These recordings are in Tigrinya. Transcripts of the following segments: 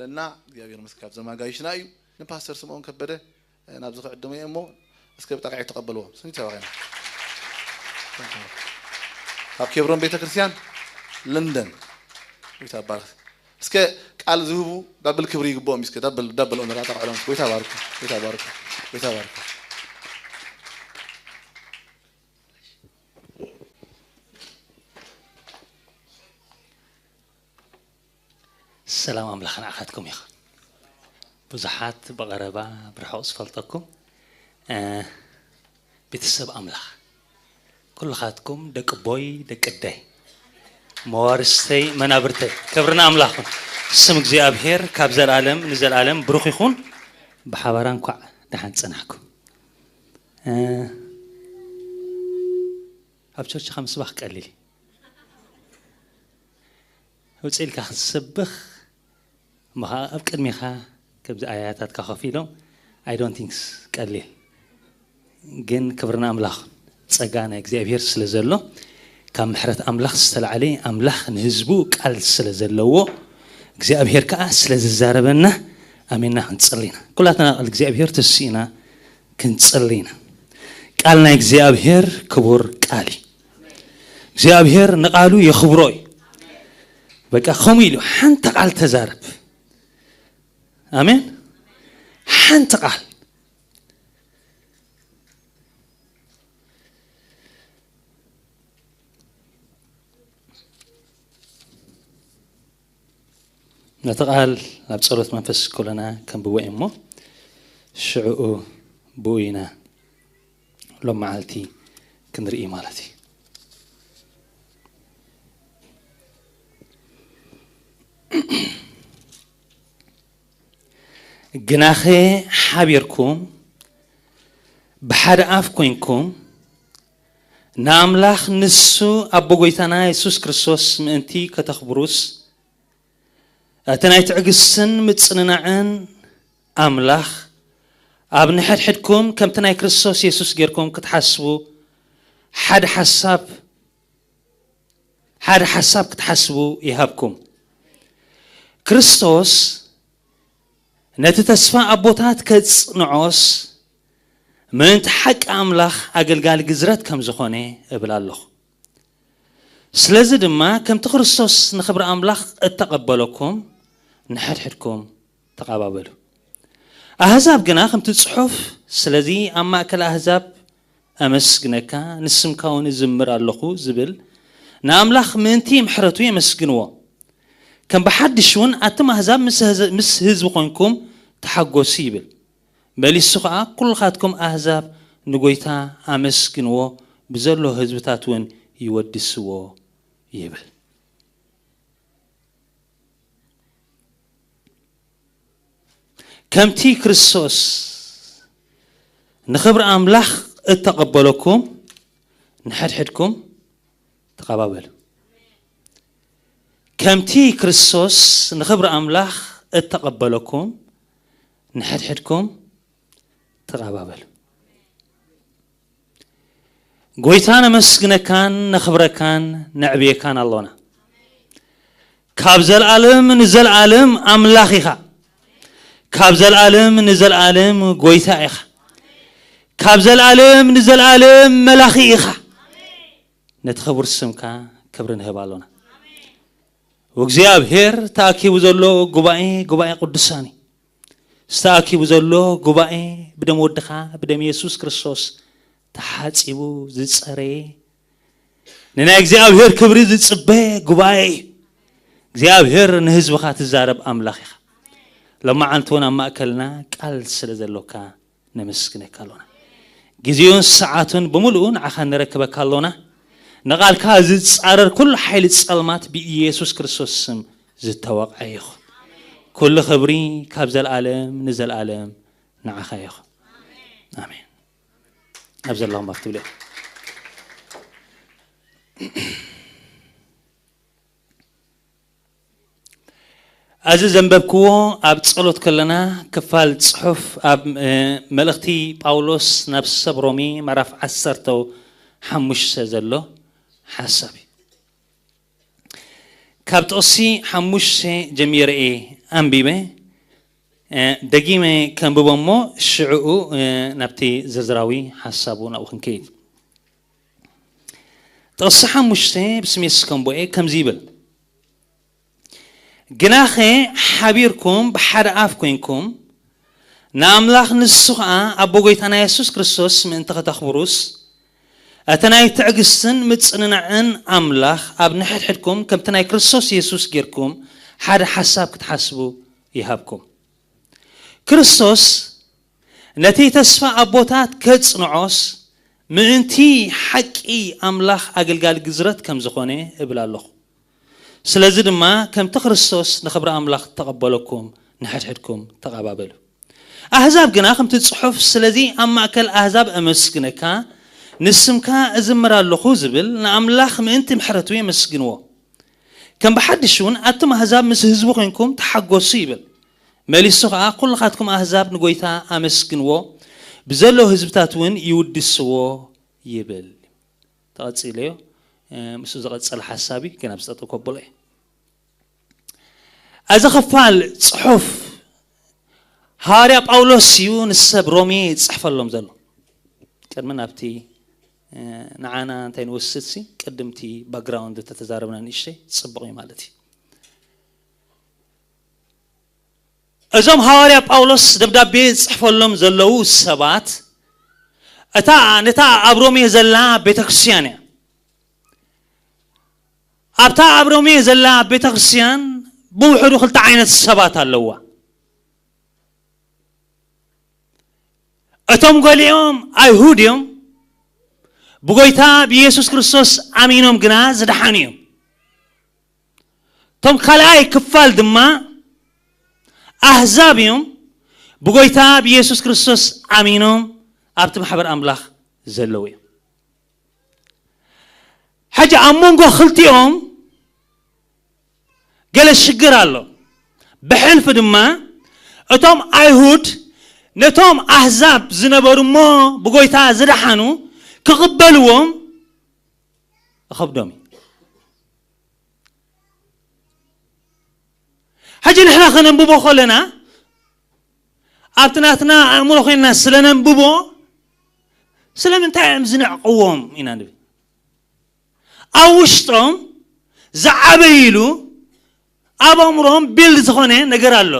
እና እግዚኣብሔር ምስጋና ዘማጋይሽና እዩ። ንፓስተር ስምኦን ከበደ ናብዚ ክዕድሞ እየ እሞ እስከ ብጣቕዒት ተቐበልዎም። ስኒት ሰባኺና ካብ ኬብሮን ቤተ ክርስቲያን ለንደን። ጎይታ ባርክ። እስከ ቃል ዝህቡ ዳብል ክብሪ ይግብኦም። እስከ ዳብል ዳብል ኦነር ኣጣቕዕሎም። ጎይታ ባርኩ። ጎይታ ባርኩ። ጎይታ ባርኩ። ሰላም ኣምላኽ ንዓኻትኩም ይኹን። ብዙሓት ብቐረባ ብርሑቕ ዝፈልጠኩም ቤተሰብ ኣምላኽ ኩልኻትኩም ደቂ ቦይ ደቂ ደይ መዋርስተይ መናብርተይ ክብርና ኣምላኽን ስም እግዚኣብሔር ካብ ዘለዓለም ንዘለዓለም ብሩኽ ይኹን። ብሓባራ እንኳዕ ደሓን ጸናሕኩም። ኣብ ቸርችኻ ምስባኽ ቀሊል እዩ። ውፅእ ኢልካ ክትስብኽ እሞ ከዓ ኣብ ቅድሚኻ ከምዚ ኣያታትካ ኮፍ ኢሎም I don't think ቀሊል ግን ክብርና ኣምላኽ ጸጋ ናይ እግዚኣብሔር ስለ ዘሎ ካብ ምሕረት ኣምላኽ ዝተላዕለ ኣምላኽ ንህዝቡ ቃል ስለ ዘለዎ እግዚኣብሔር ከዓ ስለ ዝዛረበና ኣሜንና ክንጽል ኢና። ኩላትና ቃል እግዚኣብሔር ተስኢና ክንጽል ኢና። ቃል ናይ እግዚኣብሔር ክቡር ቃል እዩ። እግዚኣብሔር ንቃሉ የኽብሮ እዩ። በቃ ከምኡ ኢሉ ሓንቲ ቃል ተዛረብ። ኣሜን። ሓንቲ ቃል ነቲ ቃል ናብ ጸሎት መንፈስ ኮለና ከንብቦ እየ እሞ ሽዕኡ ብኡ ኢና ሎም መዓልቲ ክንርኢ ማለት እዩ። ግናኸ ሓቢርኩም ብሓደ ኣፍ ኮይንኩም ንኣምላኽ ንሱ ኣቦ ጎይታና የሱስ ክርስቶስ ምእንቲ ከተኽብሩስ እቲ ናይ ትዕግስትን ምጽንናዕን ኣምላኽ ኣብ ንሕድሕድኩም ከምቲ ናይ ክርስቶስ የሱስ ጌርኩም ክትሓስቡ ሓደ ሓሳብ ሓደ ሓሳብ ክትሓስቡ ይሃብኩም። ክርስቶስ ነቲ ተስፋ ኣቦታት ከጽንዖስ ምእንቲ ሓቂ ኣምላኽ ኣገልጋሊ ግዝረት ከም ዝኾነ እብል ኣለኹ። ስለዚ ድማ ከምቲ ክርስቶስ ንኽብሪ ኣምላኽ እተቐበለኩም ንሕድሕድኩም ተቐባበሉ። ኣህዛብ ግና ከምቲ ጽሑፍ ስለዚ ኣብ ማእከል ኣህዛብ ኣመስግነካ ንስምካ እውን እዝምር ኣለኹ ዝብል ንኣምላኽ ምእንቲ ምሕረቱ የመስግንዎ። ከም ብሓድሽ እውን ኣቱም ኣህዛብ ምስ ህዝቢ ኮይንኩም ተሓጎሱ ይብል። መሊሱ ኸዓ ኩልኻትኩም ኣህዛብ ንጎይታ ኣመስግንዎ ብዘሎ ህዝብታት እውን ይወድስዎ ይብል። ከምቲ ክርስቶስ ንኽብሪ ኣምላኽ እተቐበለኩም ንሕድሕድኩም ተቐባበሉ። ከምቲ ክርስቶስ ንኽብሪ ኣምላኽ እተቐበለኩም ንሕድሕድኩም ተቐባበሉ። ጎይታ ነመስግነካን ነኽብረካን ነዕብየካን ኣሎና። ካብ ዘለኣለም ንዘለኣለም ኣምላኽ ኢኻ። ካብ ዘለኣለም ንዘለኣለም ጎይታ ኢኻ። ካብ ዘለኣለም ንዘለኣለም መላኺ ኢኻ። ነቲ ክቡር ስምካ ክብሪ ንህብ ኣሎና። እግዚኣብሔር ተኣኪቡ ዘሎ ጉባኤ ጉባኤ ቅዱሳን እዩ። ዝተኣኪቡ ዘሎ ጉባኤ ብደም ወድኻ ብደም የሱስ ክርስቶስ ተሓጺቡ ዝጸረየ ንናይ እግዚኣብሔር ክብሪ ዝጽበ ጉባኤ እዩ። እግዚኣብሔር ንህዝብኻ ትዛረብ ኣምላኽ ኢኻ። ሎማዓንቲ እውን ኣብ ማእከልና ቃል ስለ ዘሎካ ነመስግነካ ኣሎና። ግዜኡን ሰዓቱን ብምሉኡ ንዓኻ ንረክበካ ኣሎና። ንቓልካ ዝጻረር ኩሉ ሓይሊ ጸልማት ብኢየሱስ ክርስቶስ ስም ዝተወቕዐ ይኹን። ኩሉ ክብሪ ካብ ዘለኣለም ንዘለኣለም ንዓኻ ይኹን። ኣሜን። ኣብ ዘለኹም ኣፍ ትብሉ ኢኹም። እዚ ዘንበብክዎ ኣብ ጸሎት ከለና ክፋል ጽሑፍ ኣብ መልእኽቲ ጳውሎስ ናብ ሰብ ሮሜ ምዕራፍ ዓሰርተ ሓሙሽተ ዘሎ ሓሳብ እዩ። ካብ ጥቕሲ ሓሙሽተ ጀሚረ እየ ኣንቢበ። እ፣ ደጊመ ከንብቦ እሞ ሽዕኡ፣ እ፣ ናብቲ ዝርዝራዊ ሓሳቡ ናብኡ ክንከይድ። ጥቕሲ ሓሙሽተ ብስሜስ ከምቦኤ ከምዚ ይብል፣ "ግናኸ ሓቢርኩም ብሓደ ኣፍ ኮይንኩም ንኣምላኽ ንሱ ኸኣ ኣቦ ጐይታና የሱስ ክርስቶስ ምእንቲ ኸተኽብሩስ፣ እቲ ናይ ትዕግስትን ምጽንናዕን ኣምላኽ ኣብ ንሕድሕድኩም ከምቲ ናይ ክርስቶስ የሱስ ጌርኩም ሓደ ሓሳብ ክትሓስቡ ይሃብኩም።" ክርስቶስ ነቲ ተስፋ ኣቦታት ከጽንዖስ ምእንቲ ሓቂ ኣምላኽ ኣገልጋሊ ግዝረት ከም ዝኾነ እብል ኣለኹ። ስለዚ ድማ ከምቲ ክርስቶስ ንኽብሪ ኣምላኽ እተቐበለኩም ንሕድሕድኩም ተቐባበሉ። ኣህዛብ ግና ከምቲ ጽሑፍ፣ "ስለዚ ኣብ ማእከል ኣህዛብ እመስግነካ፣ ንስምካ እዝምር ኣለኹ" ዝብል ንኣምላኽ ምእንቲ ምሕረቱ የመስግንዎ። ከም ብሓድሽ እውን ኣቱም ኣህዛብ ምስ ህዝቡ ኮይንኩም ተሓጎሱ ይብል። መሊሱ ኸዓ፣ "ኩልኻትኩም ኣህዛብ ንጎይታ ኣመስግንዎ፣ ብዘለዉ ህዝብታት እውን ይውድስዎ" ይብል። ተቐጺለዮ፣ እ፣ ምስኡ ዝቐጸለ ሓሳብ እዩ፣ ግን ኣብዚ ጠጠው ከብሎ እየ። እዚ ክፋል ጽሑፍ ሃዋርያ ጳውሎስ እዩ ንሰብ ሮሜ ይጽሕፈሎም ዘሎ። ቅድሚ ናብቲ፣ እ፣ ንዓና እንታይ ንወስድ ሲ፣ ቅድምቲ ባክግራውንድ ተተዛረብና ንእሽተይ ጽቡቕ እዩ ማለት እዩ። እዞም ሃዋርያ ጳውሎስ ደብዳቤ ዝጽሕፈሎም ዘለዉ ሰባት፣ እታ፣ ነታ ኣብ ሮሜ ዘላ ቤተ ክርስቲያን እያ። ኣብታ ኣብ ሮሜ ዘላ ቤተ ክርስቲያን ብውሕዱ ክልተ ዓይነት ሰባት ኣለዋ። እቶም ገሊኦም ኣይሁድ እዮም፣ ብጎይታ ብኢየሱስ ክርስቶስ ኣሚኖም ግና ዝደሓኑ እዮም። እቶም ካልኣይ ክፋል ድማ ኣህዛብ እዮም፣ ብጎይታ ብኢየሱስ ክርስቶስ ኣሚኖም ኣብቲ ማሕበር ኣምላኽ ዘለዉ እዮም። ሕጂ ኣብ መንጎ ክልቲኦም ገለ ሽግር ኣሎ። ብሕልፊ ድማ እቶም ኣይሁድ ነቶም ኣህዛብ ዝነበሩ እሞ ብጎይታ ዝደሓኑ ክቕበልዎም እኸብዶም እዩ። ሕጂ ንሕና ከነንብቦ ከለና፣ ኣብቲ ናትና ኣእምሮ ኮይንና ስለ ነንብቦ፣ ስለምንታይ እዮም ዝንዕቕዎም ኢና ንብል። ኣብ ውሽጦም ዝዓበይሉ፣ ኣብ ኣእምሮም ቢልድ ዝኾነ ነገር ኣሎ።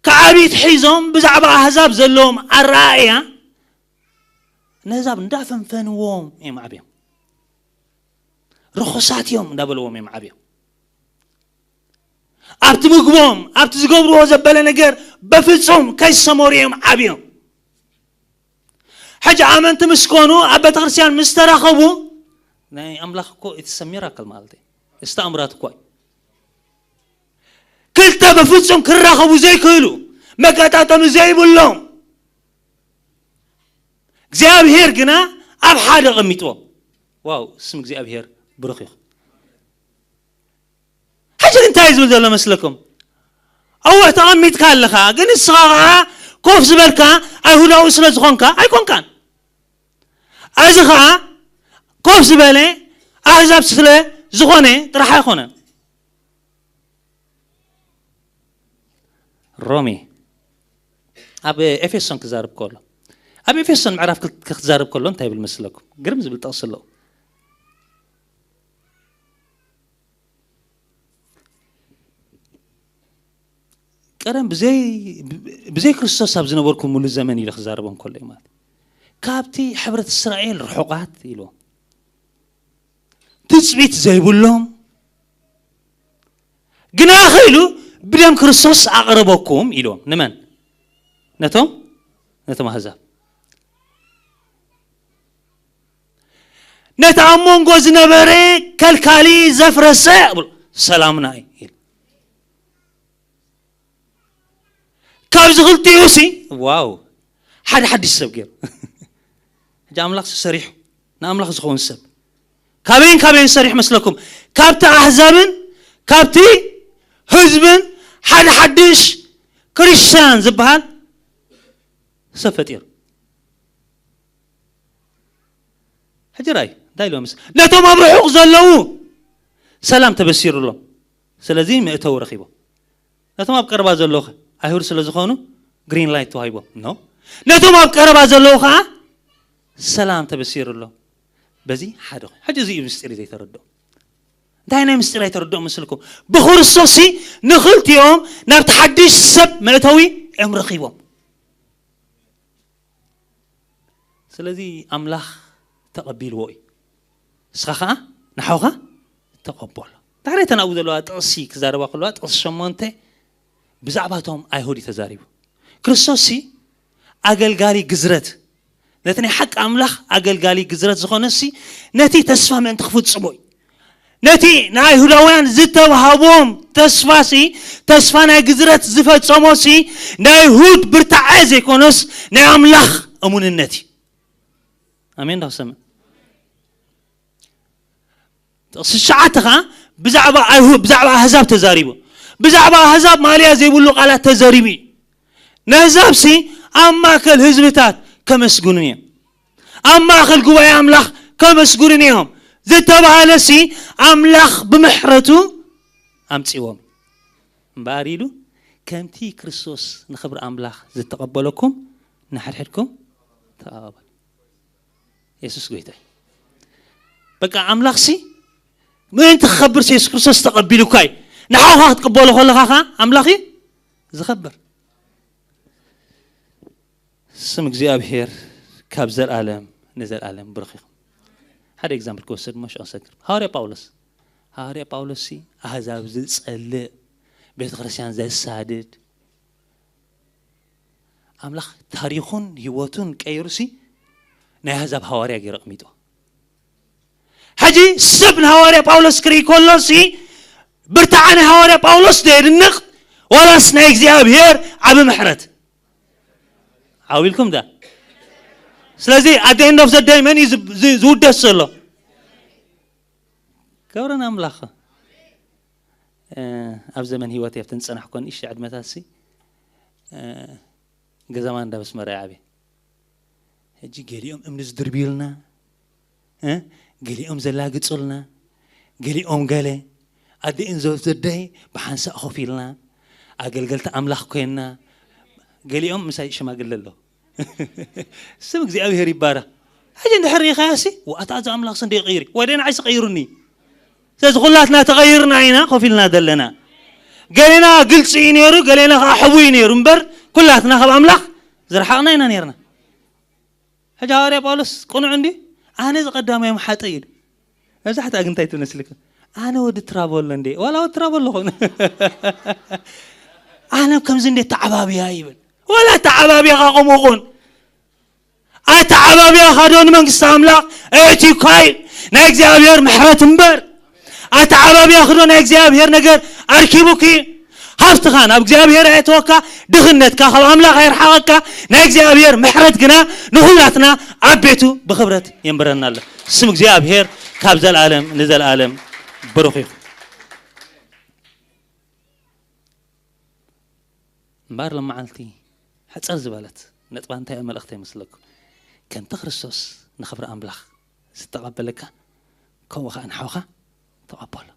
ካብ ዓብይቲ ሒዞም ብዛዕባ ኣህዛብ ዘለዎም ኣረኣእያ፣ ነህዛብ እንዳፈንፈንዎም እዮም ዓብዮም። ርኹሳት እዮም እንዳበልዎም እዮም ዓብዮም። ኣብቲ ምግቦም፣ ኣብቲ ዝገብርዎ ዘበለ ነገር በፍጹም ከይሰመሩ እዮም ዓብዮም። ሕጂ ኣመንቲ ምስ ኮኑ፣ ኣብ ቤተክርስትያን ምስ ተራኸቡ፣ ናይ ኣምላኽ እኮ it's a miracle ማለት እዩ። እዚ ተኣምራት እኮ እዩ። ክልተ በፍጹም ክራኸቡ ዘይክእሉ፣ መገጣጠሚ ዘይብሎም፣ እግዚኣብሔር ግና ኣብ ሓደ ኣቐሚጥዎም። ዋው፣ ስም እግዚኣብሔር ብሩኽ ይኹን። ሕጂ እንታይ እዩ ዝብል ዘሎ መስለኩም? እወ፣ ተቐሚጥካ ኣለኻ፣ ግን ንስኻ ኸዓ ኮፍ ዝበልካ ኣይሁዳዊ ስለ ዝኾንካ ኣይኮንካን። እዚ ኸዓ ኮፍ ዝበለ ኣህዛብ ስለ ዝኾነ ጥራሕ ኣይኮነን። ሮሜ ኣብ ኤፌሶን ክዛረብ ከሎ፣ ኣብ ኤፌሶን ምዕራፍ ክልተ ክዛረብ ከሎ እንታይ ይብል መስለኩም? ግርም ዝብል ጥቕሲ ኣለዎ። ቀደም ብዘይ፣ ብዘይ ክርስቶስ ኣብ ዝነበርኩምሉ ዘመን ኢሉ ክዛረቦም ከሎ እዩ ማለት። ካብቲ ሕብረት እስራኤል ርሑቓት ኢልዎም። ትጽቢት ዘይብሎም፣ ግና ኢሉ ብደም ክርስቶስ ኣቕረበኩም ኢልዎም። ንመን? ነቶም፣ ነቶም ኣህዛብ። ነቲ ኣብ መንጎ ዝነበረ ከልካሊ ዘፍረሰ፣ ብሎ፣ ሰላምና እዩ ኢሉ። ካብዚ ክልቲኡ ሲ፣ ዋው፣ ሓደ ሓድሽ ሰብ ገይሩ። ሕጂ ኣምላኽ ሰሪሑ፣ ንኣምላኽ ዝኸውን ሰብ። ካበይን ካበይን ሰሪሑ መስለኩም? ካብቲ ኣህዛብን ካብቲ ህዝብን ሓደ ሓድሽ ክርስቲያን ዝበሃል ሰብ ፈጢሩ። ሕጂ ራይ፣ እንታይ ኢሎም ምስ-፣ ነቶም ኣብ ርሑቕ ዘለዉ ሰላም ተበሲሩሎም። ስለዚ መእተዊ ረኺቦም። ነቶም ኣብ ቀረባ ዘለዉ ኸ? ኣይሁድ ስለ ዝኾኑ ግሪን ላይት ተዋሂቦም። ኖ። ነቶም ኣብ ቀረባ ዘለዉ ኸዓ ሰላም ተበሲሩሎም። በዚ ሓደ ኮይኑ። ሕጂ እዚ እዩ ምስጢር ዘይተረድኦም። እንታይ ናይ ምስጢር ኣይተረድኦም መስልኩም? ብክርስቶስ ንኽልቲኦም ናብቲ ሓድሽ ሰብ መእተዊ እዮም ረኺቦም። ስለዚ ኣምላኽ ተቐቢልዎ እዩ። ንስኻ ኸዓ ንሓውኻ ተቐበሎ። ዳሕራይ እተን ኣብኡ ዘለዋ ጥቕሲ ክዛረባ ከለዋ ጥቕሲ ሸሞንተ ብዛዕባቶም ኣይሁድ እዩ ተዛሪቡ። ክርስቶስ ሲ ኣገልጋሊ ግዝረት፣ ነቲ ናይ ሓቂ ኣምላኽ ኣገልጋሊ ግዝረት ዝኾነ ሲ ነቲ ተስፋ ምእንቲ ክፍጽሞ እዩ። ነቲ ንኣይሁዳውያን ዝተዋህቦም ተስፋ ሲ ተስፋ ናይ ግዝረት ዝፈጸሞ ሲ ናይ ኣይሁድ ብርታዐ ዘይኮነስ ናይ ኣምላኽ እሙንነት እዩ። ኣሜን ዶ ክሰምዕ? ጥቕሲ ትሽዓተ ኸዓ ብዛዕባ ኣይሁድ ብዛዕባ ኣህዛብ ተዛሪቡ። ብዛዕባ ኣህዛብ ማልያ ዘይብሉ ቃላት ተዘሪቡ እዩ። ነህዛብ ሲ ኣብ ማእከል ህዝብታት ከመስግኑን እዮም። ኣብ ማእከል ጉባኤ ኣምላኽ ከመስግኑን እዮም ዝተባህለ ሲ ኣምላኽ ብምሕረቱ ኣምጺዎም እምበኣር ኢሉ ከምቲ ክርስቶስ ንኽብሪ ኣምላኽ ዝተቐበለኩም ንሓድሕድኩም ተቐበሉ። የሱስ ጎይታ እዩ። በቃ ኣምላኽ ሲ ምእንቲ ክኸብር ሲ የሱስ ክርስቶስ ተቐቢሉካ እዩ። ንሓኻ ክትቅበሎ ከለኻ ኸዓ ኣምላኽ እዩ ዝኸብር። ስም እግዚኣብሔር ካብ ዘልኣለም ንዘልኣለም ብሩኽ ይኹን። ሓደ ኤግዛምፕል ክወስድ እሞ ሽዑ ክሰግር። ሃዋርያ ጳውሎስ፣ ሃዋርያ ጳውሎስ ሲ ኣህዛብ ዝጸልእ፣ ቤተ ክርስቲያን ዘሳድድ፣ ኣምላኽ ታሪኹን ህይወቱን ቀይሩ ሲ ናይ ኣህዛብ ሃዋርያ ገይሩ ኣቕሚጦ። ሕጂ ሰብ ንሃዋርያ ጳውሎስ ክርኢ ከሎ ሲ ብርታዐ ናይ ሃዋርያ ጳውሎስ ዶ የድንቕ ዋላስ ናይ እግዚኣብሔር ዓቢ ምሕረት? ዓው ኢልኩም ዳ? ስለዚ at the end of the day መን እዩ ዝ- ዝ- ዝውደስ ዘሎ? ክብሪ ንኣምላኽ። እ፣ ኣብ ዘመን ህይወት ኣብተን ዝጸናሕኮ ንእሽቶ ዕድመታት ሲ እ፣ ገዛማ እንዳ በስመራ ይዓብየ። ሕጂ ገሊኦም እምኒ ዝድርብዩልና፣ እ፣ ገሊኦም ዘላግጹልና፣ ገሊኦም ገለ። ኣደኢን ዘወዘደይ ብሓንሳእ ኮፍ ኢልና ኣገልገልቲ ኣምላኽ ኮይንና፣ ገሊኦም ምሳይ ሽማግለ ኣሎ። ስም እግዚኣብሔር ይባረኽ። ሕጂ እንድሕር ርኢኻያ ሲ ዋኣታ እዚ ኣምላኽ ስንደ ይቕይር እዩ። ወደ ንዓይ ስቐይሩኒ። ስለዚ ኩላትና ተቐይርና ኢና ኮፍ ኢልና ዘለና። ገሌና ግልፂ እዩ ነይሩ፣ ገሌና ከዓ ሕቡይ እዩ ነይሩ እምበር ኩላትና ካብ ኣምላኽ ዝረሓቕና ኢና ነይርና። ሕጂ ሃዋርያ ጳውሎስ ቅኑዕ እንዲ ኣነ ዝቐዳማዮም ሓጠ ኢሉ። መብዛሕትኣ ግን እንታይ ትመስልካ? ኣነ ወዲ ትራበሎ እንዴ ዋላ ወዲ ትራበሎ ኾን ኣነ ከምዚ እንዴ ተዓባብያ ይብል። ዋላ ተዓባብያኻ ከምኡ ኹን። ኣተዓባብያኻ ዶ ንመንግስቲ ኣምላኽ ኣእትዩካ እዩ? ናይ እግዚኣብሔር ምሕረት እምበር ኣተዓባብያኺ ዶ ናይ እግዚኣብሔር ነገር ኣርኪቡኪ? ሃብትኻ ናብ እግዚኣብሔር ኣየእተወካ፣ ድኽነትካ ካብ ኣምላኽ ኣየርሓቐካ። ናይ እግዚኣብሔር ምሕረት ግና ንኹላትና ኣብ ቤቱ ብኽብረት የንብረና ኣሎ። ስም እግዚኣብሔር ካብ ዘለኣለም ንዘለኣለም ብሩኽ ይኹን። እምበኣር ሎመዓልቲ ሕፅር ዝበለት ነጥባ እንታይ እያ መልእኽተይ ይመስለኩም? ከምቲ ክርስቶስ ንኽብሪ ኣምላኽ ዝተቐበለካ ከምኡ ከዓ ንሓውኻ ተቐበሎ።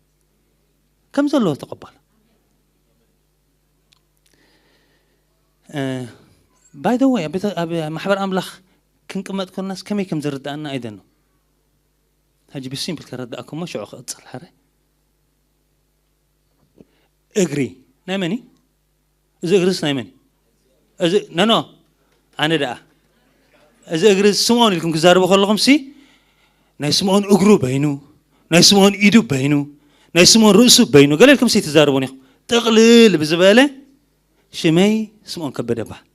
ከም ዘለዎ ተቐበሎ። ባይ ዘ ወይ ኣብ ማሕበር ኣምላኽ ክንቅመጥ ኮንናስ ከመይ ከም ዝርዳእና ኣይደኖ። ሕጂ ብሲምፕል ከረዳእኩሞ ሽዑ ክቕፅል ሕረ። እግሪ ናይ መን እዩ? እዚ እግርስ ናይ መን እዩ? እዚ ነኖ ኣነ ደኣ እዚ እግሪ ስምዖን ኢልኩም ክዛርቡ ከለኹም ሲ ናይ ስምዖን እግሩ በይኑ፣ ናይ ስምዖን ኢዱ በይኑ፣ ናይ ስምዖን ርእሱ በይኑ ገለ ኢልኩም ሲ ትዛርቡን ኢኹም። ጥቕልል ብዝበለ ሽመይ ስምዖን ከበደ በሃል።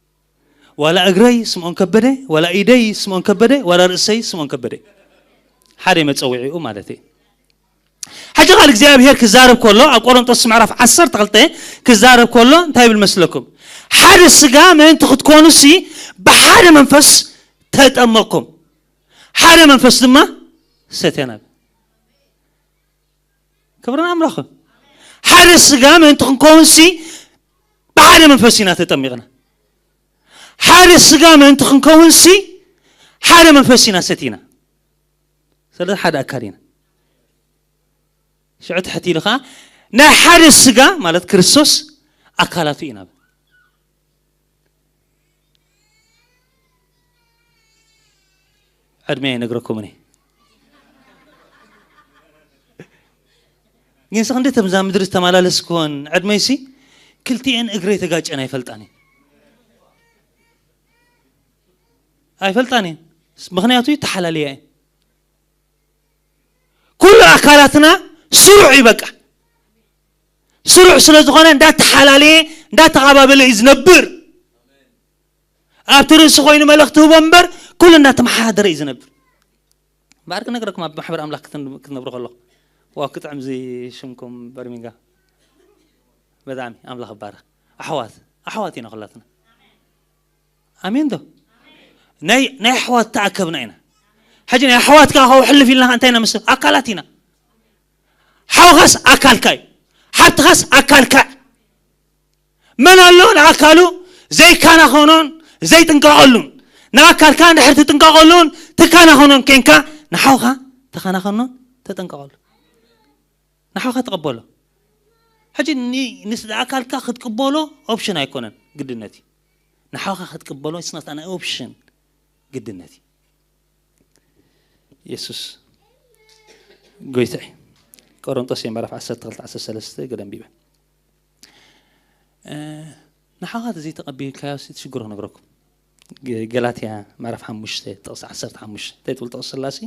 ዋላ እግረይ ስምዖን ከበደ፣ ዋላ ኢደይ ስምዖን ከበደ፣ ዋላ ርእሰይ ስምዖን ከበደ። ሓደ መጸውዒኡ ማለት እዩ። ሕጂ ቃል እግዚኣብሔር ክዛረብ ከሎ ኣብ ቆሮንጦስ ምዕራፍ ዓሰርተ ክልተ ክዛረብ ከሎ እንታይ ይብል መስለኩም? ሓደ ስጋ ምእንቲ ክትኮኑሲ ብሓደ መንፈስ ተጠመቅኩም፣ ሓደ መንፈስ ድማ ሰተናል። ክብርን ኣምላኽ። ሓደ ስጋ ምእንቲ ክንከውንሲ ብሓደ መንፈስ ኢና ተጠሚቕና። ሓደ ስጋ ምእንቲ ክንከውንሲ ሓደ መንፈስ ኢና ሰቲና። ስለዚ ሓደ ኣካል ኢና። ሽዑ ትሕት ኢሉ ኸዓ ናይ ሓደ ስጋ ማለት ክርስቶስ ኣካላቱ ኢና። ዕድመ ኣይነግረኩምን እየ። ግን ስ ክንደይ ተምዛ ምድሪ ዝተመላለስኩዎን ዕድመይሲ ክልቲኤን እግረይ ተጋጨን ኣይፈልጣን እየ። ኣይፈልጣን እየ። ምኽንያቱ ተሓላልያ እየ። ኩሉ ኣካላትና ስሩዕ እዩ። በቃ ስሩዕ ስለ ዝኾነ እንዳተሓላለየ እንዳተቓባበለ እዩ ዝነብር። ኣብቲ ርእሲ ኮይኑ መልእኽቲ ህቦ እምበር ኩሉ እንዳተመሓደረ እዩ ዝነብር። እምበኣር ክነግረኩም ኣብ ማሕበር ኣምላኽ ክትን- ክትነብሩ ከለኹ ዋው ክጥዕም እዚ ሽምኩም በርሚንጋ ብጣዕሚ ኣምላኽ ይባረኽ። ኣሕዋት ኣሕዋት ኢና ኩላትና። ኣሜን ዶ? ናይ ናይ ኣሕዋት ተኣከብና ኢና። ሕጂ ናይ ኣሕዋት ከዓ ከው ሕልፍ ኢልና እንታይ ኢና መስል ኣካላት ኢና። ሓውኻስ ኣካልካ እዩ። ሓብትኻስ ኣካልካ። መን ኣሎ ንኣካሉ ዘይከናኸኖን ዘይጥንቀቐሉን? ንኣካልካ እንድሕር ትጥንቀቐሉን ትከናኸኖን ኬንካ ንሓውኻ ተኸናኸኖን ተጠንቀቐሉ። ንሓውኻ ተቐበሎ። ሕጂ ኒ- ንስ- ንኣካልካ ክትቅበሎ ኦፕሽን ኣይኮነን፣ ግድነት እዩ። ንሓውኻ ክትቅበሎ it's not an option፣ ግድነት እዩ። የሱስ ጎይታ እዩ። ቆሮንጦስ ምዕራፍ ዓሰርተ ክልተ ዓሰርተ ሰለስተ ገለ ኣንቢበ። እ፣ ንሓኻ ዘይተቐቢልካዮ ሲ ትሽግሮ ክነግረኩም። ገ- ገላትያ ምዕራፍ ሓሙሽተ ጥቕሲ ዓሰርተ ሓሙሽተ እንታይ ትብል ጥቕሲ ስላሴ?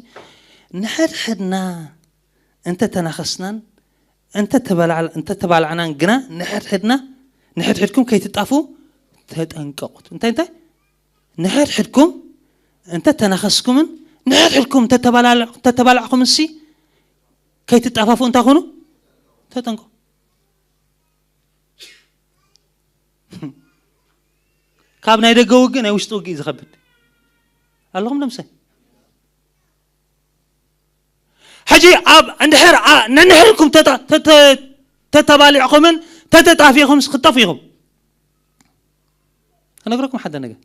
ንሕድሕድና እንተ ተናኸስናን እንተ ተባላዕ- እንተ ተባላዕናን ግና ንሕድሕድና ንሕድሕድኩም ከይትጣፉ ተጠንቀቑ። እንታይ እንታይ? ንሕድሕድኩም እንተ ተናኸስኩምን ንሕድሕድኩም እንተ ተባላዕ- እንተ ተባላዕኹምሲ ከይትጣፋፉ እንታይ ኩኑ? ተጠንቀቑ። ካብ ናይ ደገ ውግእ ናይ ውሽጢ ውግእ እዩ ዝኸብድ። ኣለኹም ደምሰ? ሕጂ ኣብ እንድሕር ኣ- ነንሕድኩም ተተ- ተተ- ተተባሊዕኹምን ተተጣፊኹም ክትጠፉ ኢኹም። ክነግረኩም ሓደ ነገር፣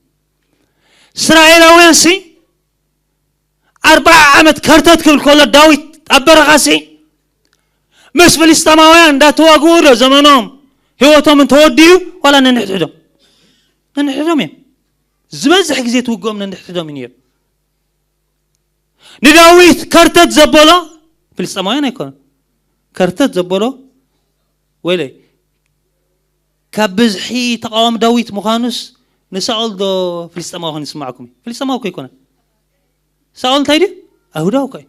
እስራኤላውያን ሲ ኣርባዓ ዓመት ከርተት ክብል ከሎ ዳዊት ኣብ በረኻ ሲ ምስ ፍልስጤማውያን እንዳተዋግኡ ዶ ዘመኖም ህይወቶም እንተወዲኡ ዋላ ነንሕድሕዶም ነንሕድሕዶም እዮም ዝበዝሕ ግዜ ትውግኦም ነንሕድሕዶም እዩ ነይሩ። ንዳዊት ከርተት ዘበሎ ፍልስጤማውያን ኣይኮነን። ከርተት ዘበሎ ወይለይ ካብ ብዝሒ ተቃዋሚ ዳዊት ምዃኑስ ንሳኦል ዶ ፍልስጤማዊ ኮይኑ ይስማዕኩም እዩ? ፍልስጤማዊ እኮ ኣይኮነን። ሳኦል እንታይ ድዩ? ኣይሁዳዊ እኮ እዩ።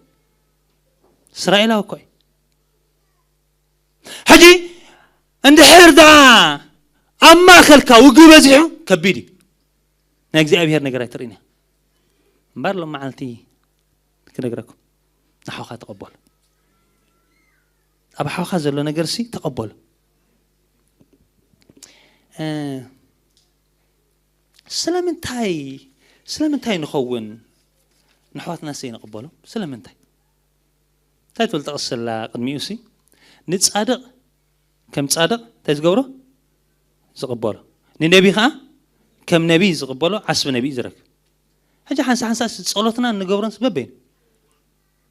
እስራኤላዊ እኮ እዩ። ሕጂ እንድሕር ደኣ ኣብ ማእከልካ ውግእ በዚሑ ከቢድ እዩ። ናይ እግዚኣብሔር ነገር ኣይትርእን እያ እምበር ሎም መዓልቲ ክነግረኩም ንሓውካ ተቐበሉ። ኣብ ሓውካ ዘሎ ነገር ሲ ተቐበሉ። እ፣ ስለምንታይ ስለምንታይ ንኸውን ንኣሕዋትና ዘይንቕበሎም? ስለምንታይ? እንታይ ትብል ጥቕሲ ኣላ ቅድሚኡ ሲ? ንጻድቕ ከም ጻድቕ እንታይ ዝገብሮ? ዝቕበሎ። ንነቢ ኸዓ ከም ነቢ ዝቕበሎ ዓስቢ ነቢ እዩ ዝረክብ። ሕጂ ሓንሳ ሓንሳ ጸሎትና እንገብሮን በበይኑ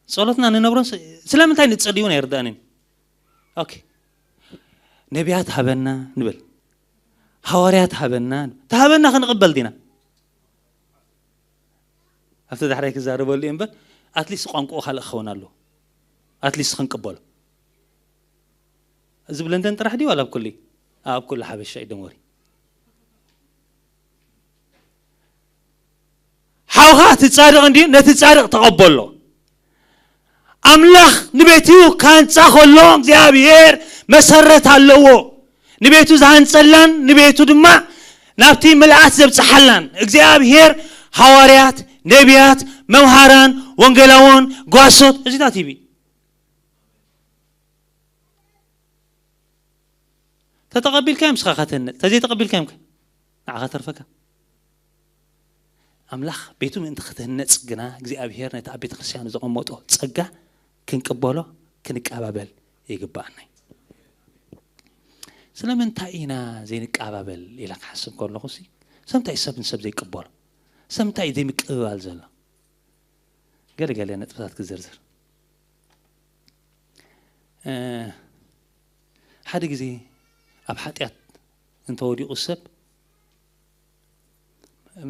ጸሎትና ንነብሮን ስለምንታይ ንጸሊ እውን ኣይርዳእንን። ኦኬ ነቢያት ሃበና ንብል፣ ሃዋርያት ሃበና ተሃበና ክንቕበል ዲና? ኣብቲ ዳሕራይ ክዛረበሉ እየ እምበር ኣትሊስት ቋንቋኡ ካልእ ክኸውን ኣለዎ። ኣትሊስት ክንቅበሎ እዚ ብለንደን ጥራሕ ድዩ ዋላ ኣብ ኩሉ? ኣብ ኩሉ ሓበሻ እዩ ደንወሪ። ሓውኻ እቲ ጻድቕ እንድዩ ነቲ ጻድቕ ተቐበሎ። ኣምላኽ ንቤቱ ካንጻ ከሎ እግዚኣብሔር መሰረት ኣለዎ። ንቤቱ ዝሃንጸላን ንቤቱ ድማ ናብቲ ምልኣት ዘብጽሓላን እግዚኣብሔር ሃዋርያት፣ ነቢያት፣ መምሃራን፣ ወንጌላውን፣ ጓሶት እዚታት ሂቢ። ተተቐቢልካዮም ስኻ ካተህነጽ ተዘይተቐቢልካዮም ከ ንዓኻ ተርፈካ። ኣምላኽ ቤቱ ምእንቲ ክትህነጽ ግና እግዚኣብሔር ነቲ ኣብ ቤተ ክርስቲያኑ ዘቐመጦ ጸጋ ክንቅበሎ ክንቀባበል ይግባኣና እዩ። ስለምንታይ ኢና ዘይንቀባበል ኢለ ክሓስብ ከለኹ ሲ ሰምታይ ሰብ ንሰብ ዘይቅበሎ ሰምታይ ዘይምቅብባል ዘሎ ገለገለ ነጥብታት ክዝርዝር። እ፣ ሓደ ግዜ ኣብ ሓጢኣት እንተወዲቑ ሰብ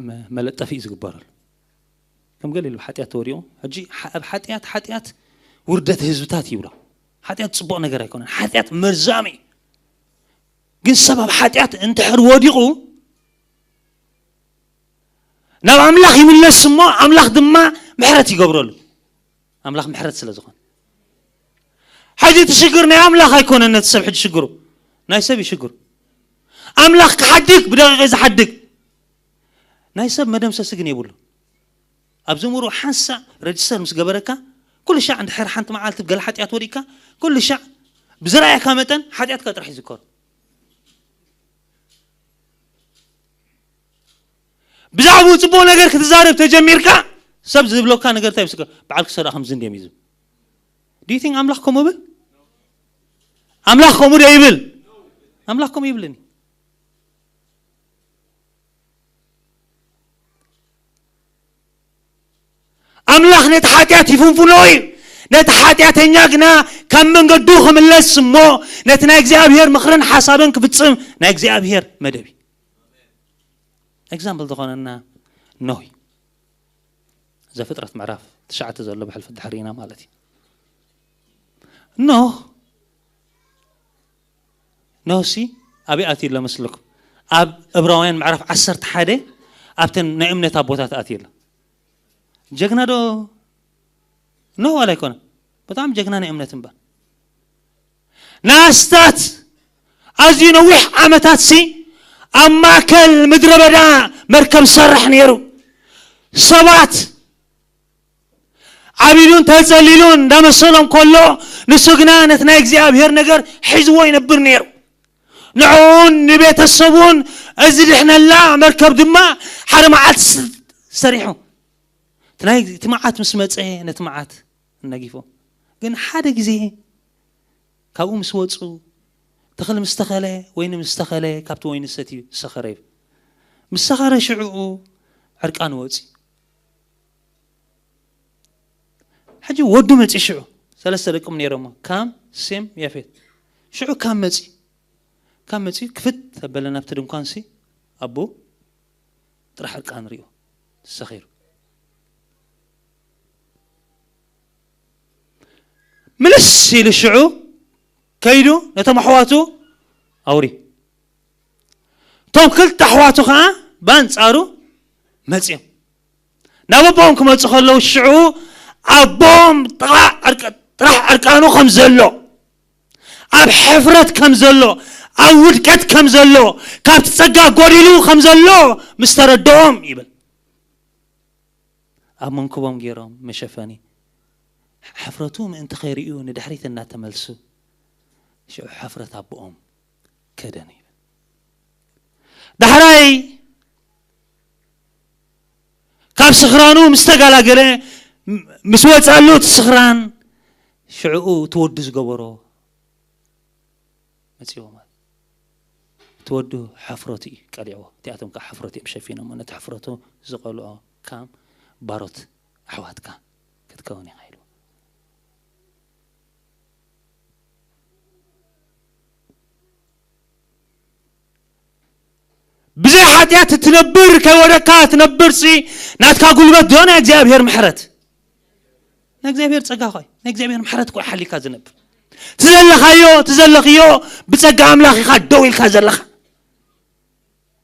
መ- መለጠፊ እዩ ዝግበረሉ። ከም ገለ ኢሉ ሓጢኣት ተወዲቑ፣ ሕጂ ሓ- ኣብ ሓጢኣት፣ ሓጢኣት ውርደት ህዝብታት ይብሎ። ሓጢኣት ጽቡቕ ነገር ኣይኮነን። ሓጢኣት መርዛም እዩ። ግን ሰብ ኣብ ሓጢኣት እንድሕር ወዲቑ ናብ ኣምላኽ ይምለስ እሞ ኣምላኽ ድማ ምሕረት ይገብረሉ። ኣምላኽ ምሕረት ስለ ዝኾነ፣ ሕጂ እቲ ሽግር ናይ ኣምላኽ ኣይኮነን። ነቲ ሰብ ሕጂ ሽግሩ ናይ ሰብ እዩ ሽግሩ። ኣምላኽ ክሓድግ ብደቂቕ እዩ ዝሓድግ። ናይ ሰብ መደምሰሲ ግን የብሉ። ኣብ ዝምሩ ሓንሳእ ረጅስተር ምስ ገበረካ፣ ኩሉ ሻዕ እንድሕር ሓንቲ መዓልቲ ብገለ ሓጢኣት ወዲቅካ፣ ኩሉ ሻዕ ብዝረኣየካ መጠን ሓጢኣትካ ጥራሕ ይዝከሮ። ብዛዕባኡ ጽቡቕ ነገር ክትዛረብ ተጀሚርካ፣ ሰብ ዝብለካ ነገር እንታይ ምስከ በዓል ክሰራ ከም ዝንድዮም እዩ ዝብል። Do you think ኣምላኽ ከምኡ ብል? ኣምላኽ ከምኡ ዶ ይብል? ኣምላኽ ከምኡ ይብልን። ኣምላኽ ነቲ ሓጢኣት ይፍንፍኖ እዩ። ነቲ ሓጢኣተኛ ግና ካብ መንገዱ ክምለስ እሞ ነቲ ናይ እግዚኣብሔር ምኽርን ሓሳብን ክፍጽም ናይ እግዚኣብሔር መደብ እዩ። ኤግዛምፕል ዝኾነና ኖህ እዩ። ዘፍጥረት ምዕራፍ ትሽዓተ ዘሎ ብሕልፊ ድሕሪና ማለት እዩ። ኖህ ኖህሲ ኣበይ ኣትዩ ኣሎ መስለኩም? ኣብ ዕብራውያን ምዕራፍ ዓሰርተ ሓደ ኣብተን ናይ እምነት ኣቦታት ኣትዩ ኣሎ። ጀግና ዶ ኖህ ዋላ ኣይኮነ? በጣም ጀግና ናይ እምነት እምበር። ንኣስታት ኣዝዩ ነዊሕ ዓመታት ሲ ኣብ ማእከል ምድረ በዳ መርከብ ዝሰርሕ ነይሩ። ሰባት ዓቢዱን ተጸሊሉን እንዳመሰሎም ከሎ፣ ንሱ ግና ነቲ ናይ እግዚኣብሔር ነገር ሒዝዎ ይነብር ነይሩ። ንዕኡን ንቤተሰቡን እዚ ድሕነላ መርከብ ድማ ሓደ መዓልቲ ስ- ሰሪሑ። እቲ ናይ እቲ መዓት ምስ መጸ ነቲ መዓት እነጊፎ። ግን ሓደ ግዜ ካብኡ ምስ ወጹ፣ ተኽሊ ምስ ተኸለ፣ ወይኒ ምስ ተኸለ፣ ካብቲ ወይኒ ሰትዩ ሰኸረ እዩ። ምስ ሰኸረ ሽዕኡ ዕርቃኑ ወጺኡ። ሕጂ ወዱ መጺኡ ሽዑ፣ ሰለስተ ደቅም ነይሮሞ፣ ካም፣ ሴም፣ ያፌት። ሽዑ ካም መጺኡ። ካም መጺኡ ክፍት ኣበለ ናብቲ ድንኳንሲ፣ ኣቦ ጥራሕ ዕርቃኑ ሪኡ ሰኺሩ። ምልስ ኢሉ ሽዑ ከይዱ ነቶም ኣሕዋቱ ኣውሪ። እቶም ክልተ ኣሕዋቱ ኸዓ ብኣንጻሩ መጺኦም። ናብ ኣቦኦም ክመጹ ከለዉ ሽዑ ኣቦኦም ጥራሕ ዕርቃ- ጥራሕ ዕርቃኑ ከም ዘሎ፣ ኣብ ሕፍረት ከም ዘሎ፣ ኣብ ውድቀት ከም ዘሎ፣ ካብቲ ጸጋ ጎዲሉ ከም ዘሎ ምስ ተረድኦም ይብል። ኣብ መንኩቦም ገይሮም መሸፈኒ ሕፍረቱ ምእንቲ ከይርእዩ ንድሕሪት እናተመልሱ ሽዑ ሕፍረት ኣቦኦም ከደኑ ይብል። ዳሕራይ ካብ ስኽራኑ ምስ ተጋላገለ ምስ ወጻሉ እቲ ስኽራን ሽዕኡ እቲ ወዱ ዝገበሮ መጺዎ ማለት እቲ ወዱ ሓፍረቱ እዩ ቀሊዕዎ። እቲኣቶም ከዓ ሓፍረቱ እዮም ሸፊኖሞ። ነቲ ሓፍረቱ ዝቐልዖ ካም ባሮት ኣሕዋትካ ክትከውን ኢኻ ኢልዎ። ብዘይ ሓጢኣት እትነብር ከይወደካ ትነብር ሲ ናትካ ጉልበት ዶ ናይ እግዚኣብሔር ምሕረት? ናይ እግዚኣብሔር ጸጋ ኾይ ናይ እግዚኣብሔር ምሕረት ኮይ ሓሊካ ዝነብር ትዘለኻዮ ትዘለኽዮ ብጸጋ ኣምላኽ ኢኻ ደው ኢልካ ዘለኻ።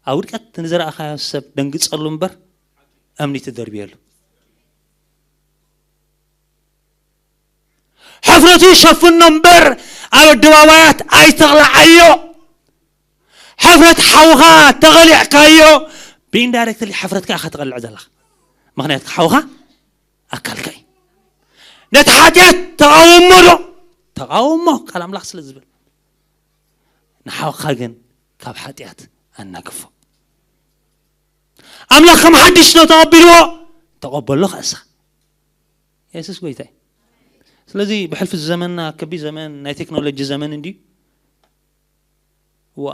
ኣብ ውድቀት ንዝረኣኻዮ ሰብ ደንግጸሉ እምበር እምኒ ትደርብየሉ። ሕፍረቱ ሸፍኖ እምበር ኣብ ኣደባባያት ኣይተቕላዓዮ። ሕፍረት ሓውኻ ተቐሊዕካዮ ብኢንዳይሬክትሊ ሕፍረትካ ኢኻ ተቐልዕ ዘለኻ። ምኽንያቱ ሓውኻ ኣካልካ እዩ። ነቲ ሓጢኣት ተቓወሞ ዶ? ተቓወሞ ቃል ኣምላኽ ስለ ዝብል። ንሓውኻ ግን ካብ ሓጢኣት ኣናግፎ። ኣምላኽ ከም ሓድሽ ዶ ተቐቢልዎ? ተቐበሎ ከእሳ የሱስ ጎይታ እዩ። ስለዚ ብሕልፊ ዘመንና ከቢ ዘመን ናይ ቴክኖሎጂ ዘመን እንድዩ። ዋ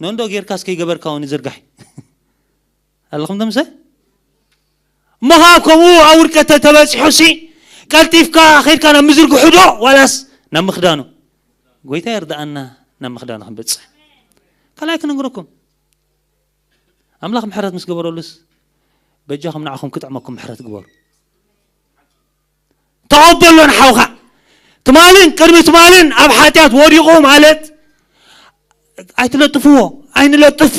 ነንዶ ጌርካስ ከይገበርካ እውን ይዝርጋሕ ኣለኹም ተምሰ እሞ ኸዓ ከምኡ ኣብ ውድቀት ተበፂሑ ሲ ቀልጢፍካ ኸይድካ ናብ ምዝርግሑ ዶ ዋላስ ናብ ምኽዳኑ? ጎይታ ይርድኣና። ናብ ምኽዳኑ ክንበጽሕ። ካልኣይ ክነግረኩም፣ ኣምላኽ ምሕረት ምስ ገበረሉስ፣ በጃኹም ንዓኹም ክጥዕመኩም ምሕረት ግበሩ። ተቐበሎ ንሓውኻ። ትማልን ቅድሚ ትማልን ኣብ ሓጢኣት ወዲቑ ማለት ኣይትለጥፍዎ፣ ኣይንለጥፎ።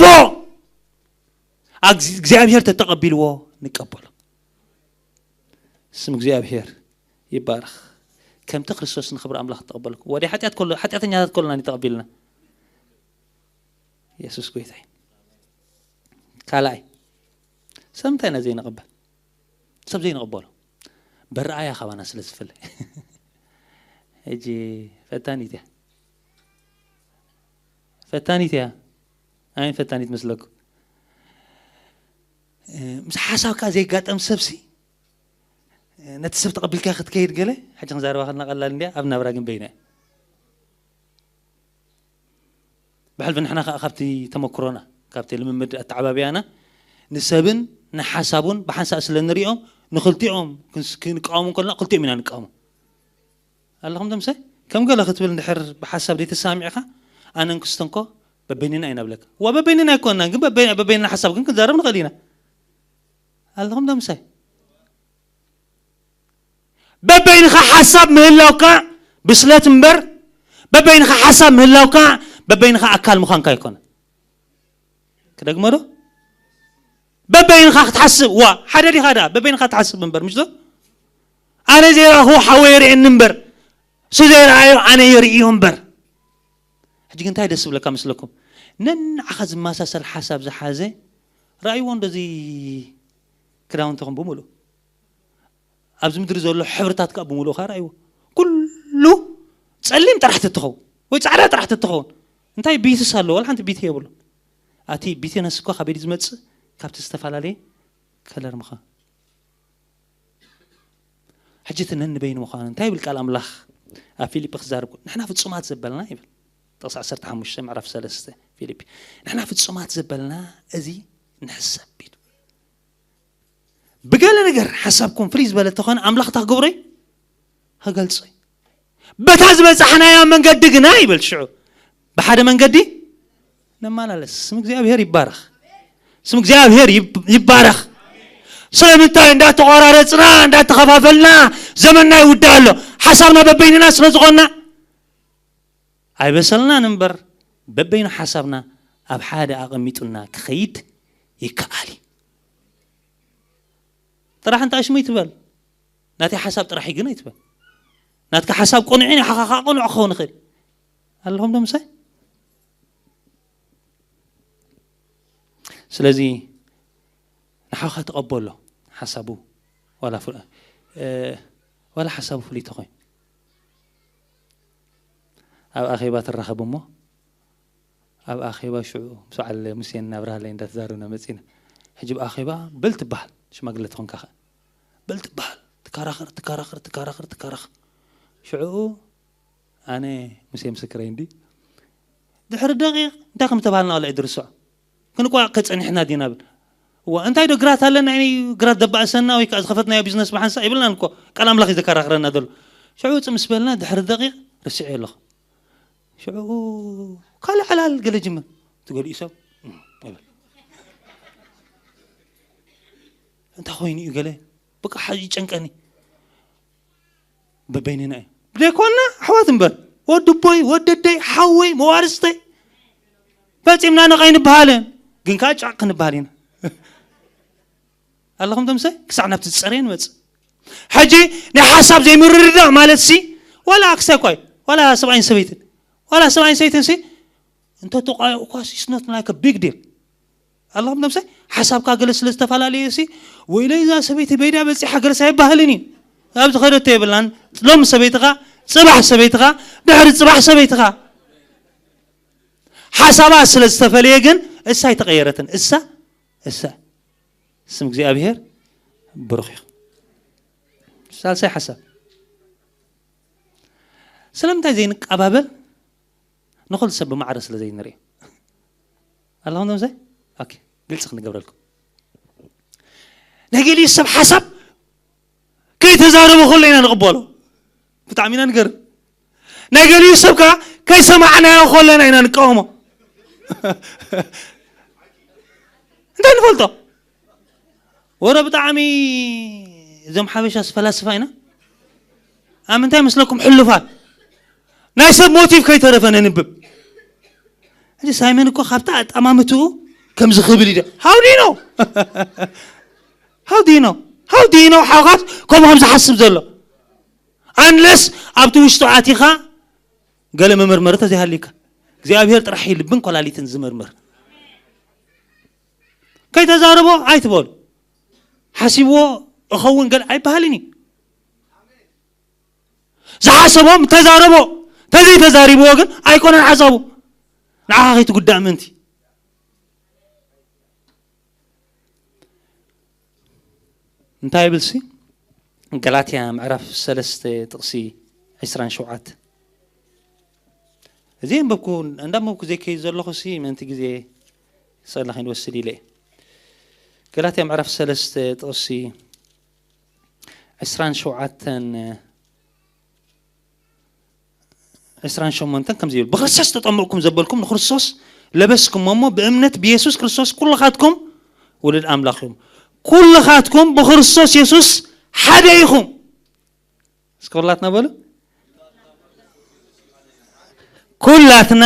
ኣግዚ-፣ እግዚኣብሔር ተተቐቢልዎ ንቀበሎ። ስም እግዚኣብሔር ይባረኽ። ከምቲ ክርስቶስ ንኽብሪ ኣምላኽ ተቐበልኩ። ወደ ሓጢኣት ከሎ፣ ሓጢኣተኛታት ከሎና ተቐቢልና። የሱስ ጎይታይ። ካልኣይ፣ ሰብ እንታይ ኢና ዘይንቕበል? ሰብ ዘይንቕበሎ። በረኣያ ካባና ስለ ዝፍለ። ሕጂ ፈታኒት እያ። ፈታኒት እያ። ኣይ ፈታኒት መስለኩም? እ፣ ምስ ሓሳብካ ዘይጋጠም ሰብሲ፣ እ፣ ነቲ ሰብ ተቐቢልካ ክትከይድ ገለ፣ ሕጂ ክንዛረባ ከለና ቀላል እንድያ፣ ኣብ ናብራ ግን በይና እያ። ብሕልፊ ንሕና ከኣ ካብቲ ተመክሮና፣ ካብቲ ልምምድ ኣተዓባብያና፣ ንሰብን ንሓሳቡን ብሓንሳእ ስለ ንሪኦም፣ ንኽልቲኦም ክንስ-፣ ክንቃወሙ ከለና፣ ክልቲኦም ኢና ንቃወሙ። ኣለኹም ደምሰ? ከም ገለ ክትብል እንድሕር ብሓሳብ ዘይተሳሚዕካ፣ ኣነን ክስተንኮ በበይንና ኢና ብለካ። ዋ በበይንና ኣይኮንና፣ ግን በበይ-፣ በበይንና ሓሳብ ግን ክንዛረብ ንኽእል ኢና። ኣለኹም ደምሰ? በበይንኻ ሓሳብ ምህላውካ ብስለት እምበር፣ በበይንኻ ሓሳብ ምህላውካ በበይንኻ ኣካል ምዃንካ ኣይኮነ። ክደግሞ ዶ? በበይንኻ ክትሓስብ፣ ዋ፣ ሓደ ዲኻ ደኣ? በበይንኻ ትሓስብ እምበር፣ ምሽ ዶ? ኣነ ዘይረኣኹ ሓወይ የርእየኒ እምበር፣ እሱ ዘይረኣዮ ኣነ የርእዮ እምበር። ሕጂ ግን እንታይ ደስ ዝብለካ መስለኩም? ነንዓኻ ዝመሳሰል ሓሳብ ዝሓዘ ረኣይዎ፣ እንደዚ ክዳውንትኹም ብምሉእ፣ ኣብዚ ምድሪ ዘሎ ሕብርታት ከኣ ብምሉእ ከኣ ረኣይዎ። ኩሉ ጸሊም ጥራሕ ተትኸውን ወይ ጻዕዳ ጥራሕ ተትኸውን፣ እንታይ ቢትስ ኣለዎ? ዋላ ሓንቲ ቢቲ የብሉ። ኣቲ ቢትነስ እኳ ካበይ ድዩ ዝመጽእ? ካብቲ ዝተፈላለየ ከለር ምዃን። ሕጂ እቲ ነንበይኑ ምዃኑ እንታይ ይብል ቃል ኣምላኽ? ኣብ ፊልጲ ክዛረብ ከሎ፣ "ንሕና ፍጹማት ዘበልና" ይብል። ጥቕሲ ዓሰርተ ሓሙሽተ ምዕራፍ ሰለስተ ፊልጲ። "ንሕና ፍጹማት ዘበልና እዚ ንሕሰብ" ኢሉ። ብገለ ነገር ሓሳብኩም ፍልይ ዝበለ እንተኾነ፣ ኣምላኽ እንታይ ክገብሮ እዩ? ክገልጾ እዩ። "በታ ዝበጻሕናያ መንገዲ ግና" ይብል ሽዑ፣ "ብሓደ መንገዲ ንመላለስ።" ስም እግዚኣብሔር ይባረኽ። ስም እግዚኣብሔር ይብ-፣ ይባረኽ። ስለምንታይ እንዳተቆራረጽና፣ እንዳተኸፋፈልና ዘመንና ይውዳእ ኣሎ? ሓሳብና በበይንና ስለ ዝኾንና ኣይበሰልናን እምበር፣ በበይኑ ሓሳብና ኣብ ሓደ ኣቐሚጡና ክኸይድ ይከኣል እዩ። ጥራሕ እንታይ ሽሙ ይትበል? ናተይ ሓሳብ ጥራሕ እዩ ግን ኣይትበል። ናትካ ሓሳብ ቅኑዕ እዩ፣ ንዓኻ ከኣ ቅኑዕ ክኸውን ይኽእል። ኣለኹም ዶ ምሳይ? ስለዚ ንሓኻ ተቐበሎ ሓሳቡ፣ ዋላ ፍሉ-፣ እ፣ ዋላ ሓሳቡ ፍሉይ ተኾይኑ። ኣብ ኣኼባ ትራኸብ እሞ፣ ኣብ ኣኼባ ሽዑ ምስ በዓል ሙሴን ኣብርሃለይ እንዳተዛረብና መጺና። ሕጂ ብኣኼባ በል ትበሃል፣ ሽማግለ ተኾንካ ኸኣ። በል ትበሃል፣ ትከራኸር፣ ትከራኸር፣ ትከራኸር፣ ትከራኸር። ሽዑ ኣነ ሙሴ ምስክረይ እንዲ፣ ድሕሪ ደቂቕ እንታይ ከም ተባሃልና ዋላ ኣይድርስዖ። ክንቋ ከጸኒሕና ዲና ብል። እዋ፣ እንታይ ዶ ግራት ኣለና፣ ናይ ግራት ደባእሰና ወይ ከኣ ዝኸፈትናዮ ቢዝነስ ብሓንሳእ ይብልናን እኮ። ቃል ኣምላኽ እዩ ዘከራኽረና ዘሎ። ሽዑ ውጽእ ምስ በልና ድሕሪ ደቂቕ ርስዐዮ ኣለኹ። ሽዑ ካልእ ዕላል ገለ ጅምር። ትገሊኡ ሰብ፣ እም፣ ይብል። እንታይ ኮይኑ እዩ ገለ? በቃ ሓ-፣ ይጨንቀኒ። በበይንና እዩ። ብደይኮንና ኣሕዋት እምበር። ወዲ ኣቦይ፣ ወዲ ኣደይ፣ ሓወይ፣ መዋርስተይ። ፈጺምና ነቕ ኣይንበሃልን። ግን ከኣ ጫቕ ክንበሃል ኢና። ኣለኹም ተምሰ? ክሳዕ ናብቲ ዝጸረየ ንመጽእ። ሕጂ ናይ ሓሳብ ዘይምርድዳእ ማለት ሲ፣ ዋላ ኣክሳይ እኳ እዩ። ዋላ ሰብኣይን ሰበይትን። ዋላ ሰብኣይን ሰበይትን ሲ፣ እንተ ተቋየቑ እኳ ሲ፣ it's not like a big deal። ኣለኹም ነብሰይ፣ ሓሳብካ ገለ ስለ ዝተፈላለየ ሲ፣ ወይለይ እዛ ሰበይቲ በይዳ በጺሓ ገለስ ኣይባህልን እዩ። ኣብ ዝኸደቶ የብላን። ሎም ሰበይትኻ፣ ጽባሕ ሰበይትኻ፣ ድሕሪ ጽባሕ ሰበይትኻ። ሓሳባ ስለ ዝተፈለየ ግን እሳ ኣይተቐየረትን። እሳ፣ እሳ። ስም እግዚኣብሔር ብሩኽ ይኹን። ሳልሳይ ሓሳብ። ስለምንታይ ዘይንቀባበል? ንኹሉ ሰብ ብማዕረ ስለ ዘይንርኢ። ኣለኹም ዶ ምሳይ? ኦኬ፣ ግልጺ ክንገብረልኩም። ናይ ገሊኡ ሰብ ሓሳብ ከይተዛረቡ ከሎ ኢና ንቕበሎ። ብጣዕሚ ኢና ንገርም። ናይ ገሊኡ ሰብ ከኣ ከይሰማዕናዮ ከለና ኢና ንቃወሞ። እንታይ ንፈልጦ? ወረ ብጣዕሚ እዞም ሓበሻስ ፈላስፋ ኢና። ኣብ ምንታይ መስለኩም ሕሉፋት? ናይ ሰብ ሞቲቭ ከይተረፈ ነንብብ። እዚ ሳይመን እኮ ካብታ ኣጠማምትኡ ከምዚ ክብል ኢደ። How do you know? How do you know? How do you know? ሓውካስ ከምኡ ከም ዝሓስብ ዘሎ? Unless ኣብቲ ውሽጡ ኣቲኻ ገለ መመርመሪ ተዘይሃልዩካ። እግዚኣብሔር ጥራሕ እዩ ልብን ኮላሊትን ዝምርምር። ከይተዛረቦ ኣይትበሉ። ሓሲብዎ እኸውን ገለ ኣይበሃልን እዩ። ዝሓሰቦ ተዛረቦ። ተዘይተዛሪብዎ ግን ኣይኮነን ሓሳቡ። ንዓኻ ከይትጉዳእ ምእንቲ። እንታይ ይብልሲ? ገላትያ ምዕራፍ ሰለስተ ጥቕሲ ዕስራን ሸውዓተ። እዚ ኣንበብኩ፣ እንዳንበብኩ ዘይከይድ ዘለኹ ሲ ምእንቲ ግዜ ስእላ ከይንወስድ ኢለ እየ። ገላትያ ምዕራፍ ሰለስተ ጥቕሲ ዕስራን ሸውዓተን ዕስራን ሸሞንተን ከምዚ ይብል፣ ብክርስቶስ ተጠመቕኩም ዘበልኩም ንክርስቶስ ለበስኩም እሞ ብእምነት ብየሱስ ክርስቶስ ኩልኻትኩም ውሉድ ኣምላኽ ኢኹም። ኩልኻትኩም ብክርስቶስ የሱስ ሓደ ኢኹም። እስከ ኩላትና በሉ። ኩላትና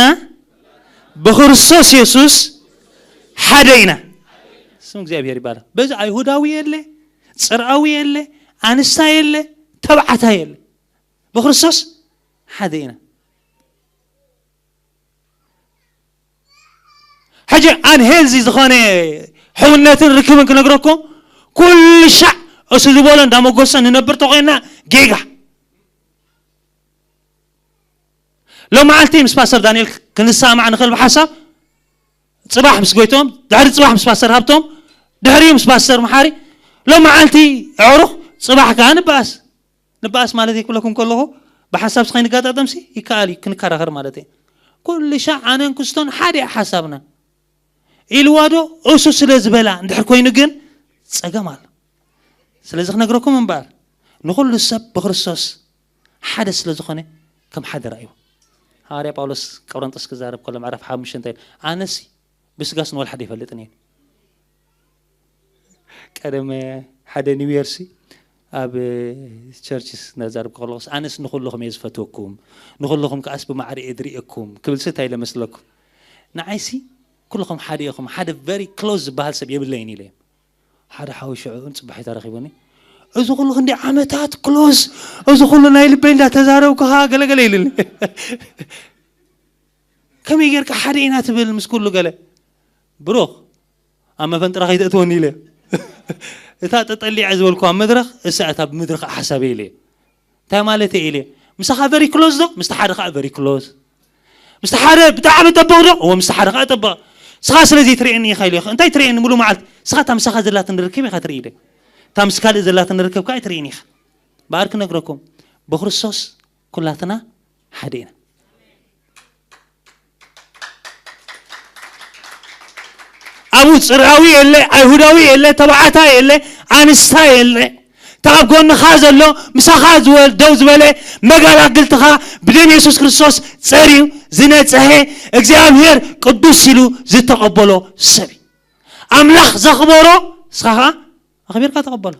ብክርስቶስ የሱስ ሓደ ኢና። ስም እግዚኣብሔር ይባረክ። በዚ ኣይሁዳዊ የለ፣ ጽርኣዊ የለ፣ ኣንስታ የለ፣ ተባዕታ የለ። ብክርስቶስ ሓደ ኢና። ሕጂ ኣንሄልዚ ዝኾነ ሕውነትን ርክብን ክነግረኩም፣ ኩሉ ሻዕ እሱ ዝበሎ እንዳመጎሰ ንነብር ተኾይና ጌጋ። ሎም መዓልቲ ምስ ፓስተር ዳንኤል ክንሰማማዕ ንኽእል ብሓሳብ፣ ጽባሕ ምስ ጎይቶም፣ ድሕሪ ጽባሕ ምስ ፓስተር ሃብቶም፣ ድሕሪኡ ምስ ፓስተር መሓሪ፣ ሎም መዓልቲ ኣዕሩኽ፣ ጽባሕ ከኣ ንበኣስ። ንበኣስ ማለት ክብለኩም ከለኹ፣ ብሓሳብ ስኸይ ንጋጣጠምሲ ይከኣል እዩ፣ ክንከራኸር ማለት እዩ። ኩሉ ሻዕ ኣነን ክስቶን ሓደ እዩ ሓሳብና። ኢልዋ ዶ እሱ ስለ ዝበላ እንድሕር ኮይኑ ግን ጸገም ኣሎ። ስለዚ ክነግረኩም እምበኣር፣ ንኹሉ ሰብ ብክርስቶስ ሓደ ስለ ዝኾነ ከም ሓደ ረኣይዎ። ሃዋርያ ጳውሎስ ቆሮንጦስ ክዛረብ ከሎ ምዕራፍ ሓሙሽተ እንታይ ኢሉ? ኣነሲ ብስጋስ ንወልሓደ ይፈልጥን እየ። ቀደም ሓደ ኒው ይርሲ ኣብ ቸርችስ ነዛርብ ከለኹስ ኣነስ ንኹልኹም እየ ዝፈትወኩም፣ ንኹልኹም ከኣስ ብማዕረ እየ ዝርእየኩም ክብል ሲ እንታይ ኢለ መስለኩም? ንዓይሲ ኩልኹም ሓደ ኢኹም፣ ሓደ ቨሪ ክሎዝ ዝበሃል ሰብ የብለይን ኢለ። ሓደ ሓዊ ሽዑ ጽባሒታ ረኺቡኒ፣ እዚ ኩሉ ክንዲ ዓመታት ክሎዝ፣ እዚ ኩሉ ናይ ልበይ እንዳተዛረብኩኻ ገለገለ ኢሉኒ። ከመይ ጌርካ ሓደ ኢና ትብል ምስ ኩሉ ገለ? ብሩኽ፣ ኣብ መፈንጥራ ከይተእትወኒ ኢለ። እታ ተጠሊዐ ዝበልኩዋ መድረኽ፣ እሳ እታ ብምድሪ ከዓ ሓሳበይ ኢለ። እንታይ ማለት እየ ኢለ? ምሳኻ ቨሪ ክሎዝ ዶ? ምስቲ ሓደ ከዓ ቨሪ ክሎዝ። ምስቲ ሓደ ብጣዕሚ ጠበቕ ዶ? እዎ፣ ምስቲ ሓደ ከዓ ጠበቕ። ስኻ ስለዚ ትርእየኒ ኢኻ ኢለ። እንታይ ትርእየኒ ሙሉ መዓልቲ? ስኻ እታ ምሳኻ ዘላትኒ ርክብ ኢኻ ትርኢ ኢለ። እታ ምስ ካልእ ዘላትኒ ርክብ ከዓ ኣይትርእይን ኢኻ። በኣር ክነግረኩም፣ ብክርስቶስ ኩላትና ሓደ ኢና። ኣብኡ ጽርኣዊ የለ፣ ኣይሁዳዊ የለ፣ ተባዕታ የለ፣ ኣንስታ የለ። እቲ ኣብ ጎንኻ ዘሎ ምሳኻ ዝበል-፣ ደው ዝበለ መጋላግልትኻ ብደም የሱስ ክርስቶስ ጸርዩ ዝነጽሐ እግዚኣብሔር ቅዱስ ኢሉ ዝተቐበሎ ሰብ እዩ። ኣምላኽ ዘኽበሮ ንስኻ ኸኣ ኣኽቢርካ ተቐበሎ።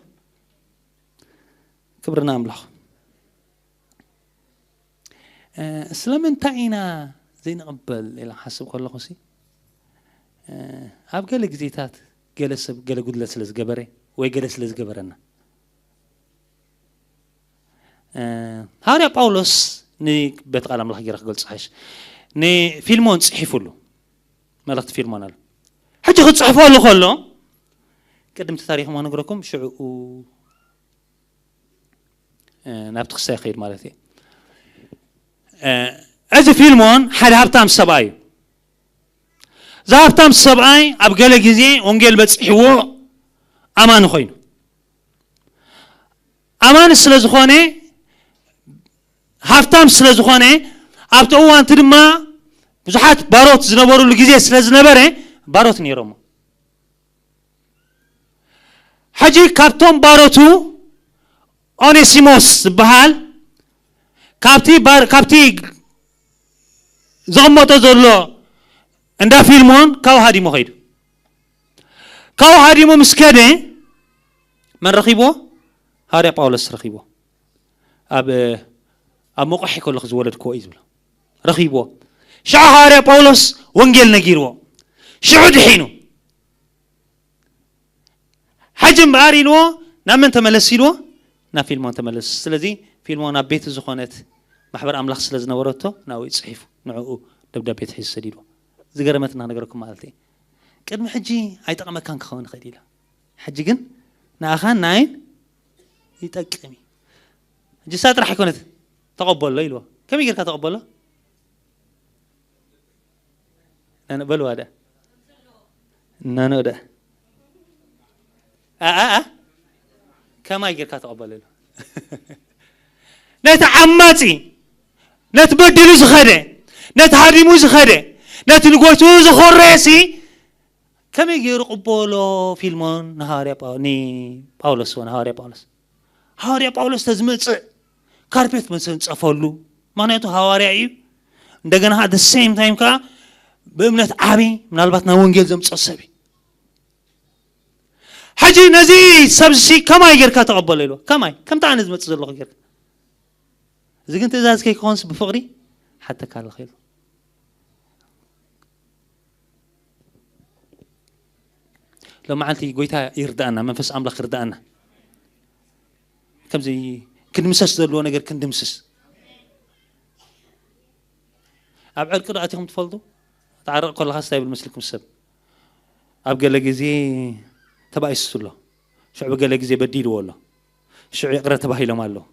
ክብሪ ንኣምላኽ። እ፣ ስለምንታይ ኢና ዘይንቕበል ኢለ ክሓስብ ከለኹ ሲ፣ እ፣ ኣብ ገለ ግዜታት ገለ ሰብ ገለ ጉድለት ስለ ዝገበረ ወይ ገለ ስለ ዝገበረና። እ፣ ሃዋርያ ጳውሎስ ን-፣ በቲ ቃል ኣምላኽ ገይረ ክገልጾ ሓይሽ፣ ንፊልሞን ጽሒፉሉ፣ መልእኽቲ ፊልሞን ኣሎ። ሕጂ ክጽሕፈሉ ከሎ፣ ቅድም እቲ ታሪኽ እሞ ነግረኩም፣ ሽዑኡ እ፣ ናብቲ ክሳይ ይኸይድ ማለት እዩ። እ፣ እዚ ፊልሞን ሓደ ሃብታም ሰብኣይ እዩ። እዚ ሃብታም ሰብኣይ ኣብ ገለ ግዜ ወንጌል በጺሕዎ ኣማኒ ኮይኑ። ኣማኒ ስለ ዝኾነ፣ ሃብታም ስለ ዝኾነ፣ ኣብቲ እዋንቲ ድማ ብዙሓት ባሮት ዝነበሩሉ ግዜ ስለ ዝነበረ፣ ባሮት ነይሮሞ። ሕጂ ካብቶም ባሮቱ ኦኔሲሞስ ዝበሃል ካብቲ ባር-፣ ካብቲ ዘቐመጦ ዘሎ እንዳ ፊልሞን ካብኡ ሃዲሙ ከይዱ። ካብኡ ሃዲሙ ምስ ከደ መን ረኺብዎ? ሃዋርያ ጳውሎስ ረኺብዎ። ኣብ ኣብ መቑሒ ከለኹ ዝወለድክዎ እዩ ዝብሎ። ረኺብዎ። ሽዑ ሃዋርያ ጳውሎስ ወንጌል ነጊርዎ። ሽዑ ድሒኑ። ሕጂ እምበኣር ኢልዎ ናብ መን ተመለስ ኢልዎ? ናብ ፊልሞን ተመለስ። ስለዚ ፊልሞን ኣብ ቤቱ ዝኾነት ማሕበር ኣምላኽ ስለ ዝነበረቶ ናብኡ እዩ ጽሒፉ። ንዕኡ ደብዳቤ ተሒዙ ሰዲድዎ። ዝገረመትና ነገረኩም ማለት እዩ። ቅድሚ ሕጂ ኣይጠቕመካን ክኸውን ይኽእል ኢላ። ሕጂ ግን ንኣኻን ንኣይን ይጠቅም እዩ። ሕጂ እሳ ጥራሕ ኣይኮነት ተቐበሎ ኢልዎ። ከመይ ጌርካ ተቐበሎ? ናንእ በልዋ ደኣ። ናንእ ደኣ። ኣኣ ከማይ ጌርካ ተቐበሎ ኢልዎ። ነቲ ዓማጺ፣ ነቲ በዲሉ ዝኸደ፣ ነቲ ሃዲሙ ዝኸደ፣ ነቲ ንጎቱ ዘኾረየሲ ከመይ ገይሩ ቅበሎ? ፊልሞን ንሃዋርያ ጳው- ንጳውሎስ፣ ንሃዋርያ ጳውሎስ። ሃዋርያ ጳውሎስ ተዝመጽእ ካርፔት መሰንጸፈሉ። ምኽንያቱ ሃዋርያ እዩ። እንደገና at the same time ከዓ ብእምነት ዓቢ፣ ምናልባት ናብ ወንጌል ዘምጽኦ ሰብ እዩ። ሕጂ ነዚ ሰብሲ ከማይ ጌርካ ተቐበሎ ኢልዎ። ከማይ ከምቲ ኣነ ዝመጽእ ዘለኹ ጌርካ። እዚ ግን ትእዛዝ ከይከኾንስ ብፍቕሪ ሓተካ ኣለኹ ኢሉ። ሎመዓልቲ ጎይታ ይርዳእና፣ መንፈስ ኣምላኽ ይርዳእና። ከምዚ ክንድምሰስ ዘለዎ ነገር ክንድምስስ። ኣብ ዕርቂ ዶ ኣቲኹም ትፈልጡ? ተዓረቕ ከለኻስ እንታይ ይብል መስልኩም ሰብ? ኣብ ገለ ግዜ ተባኢሱ ኣሎ። ሽዑ ብገለ ግዜ በዲልዎ ኣሎ። ሽዑ ይቕረ ተባሂሎም ኣለዉ።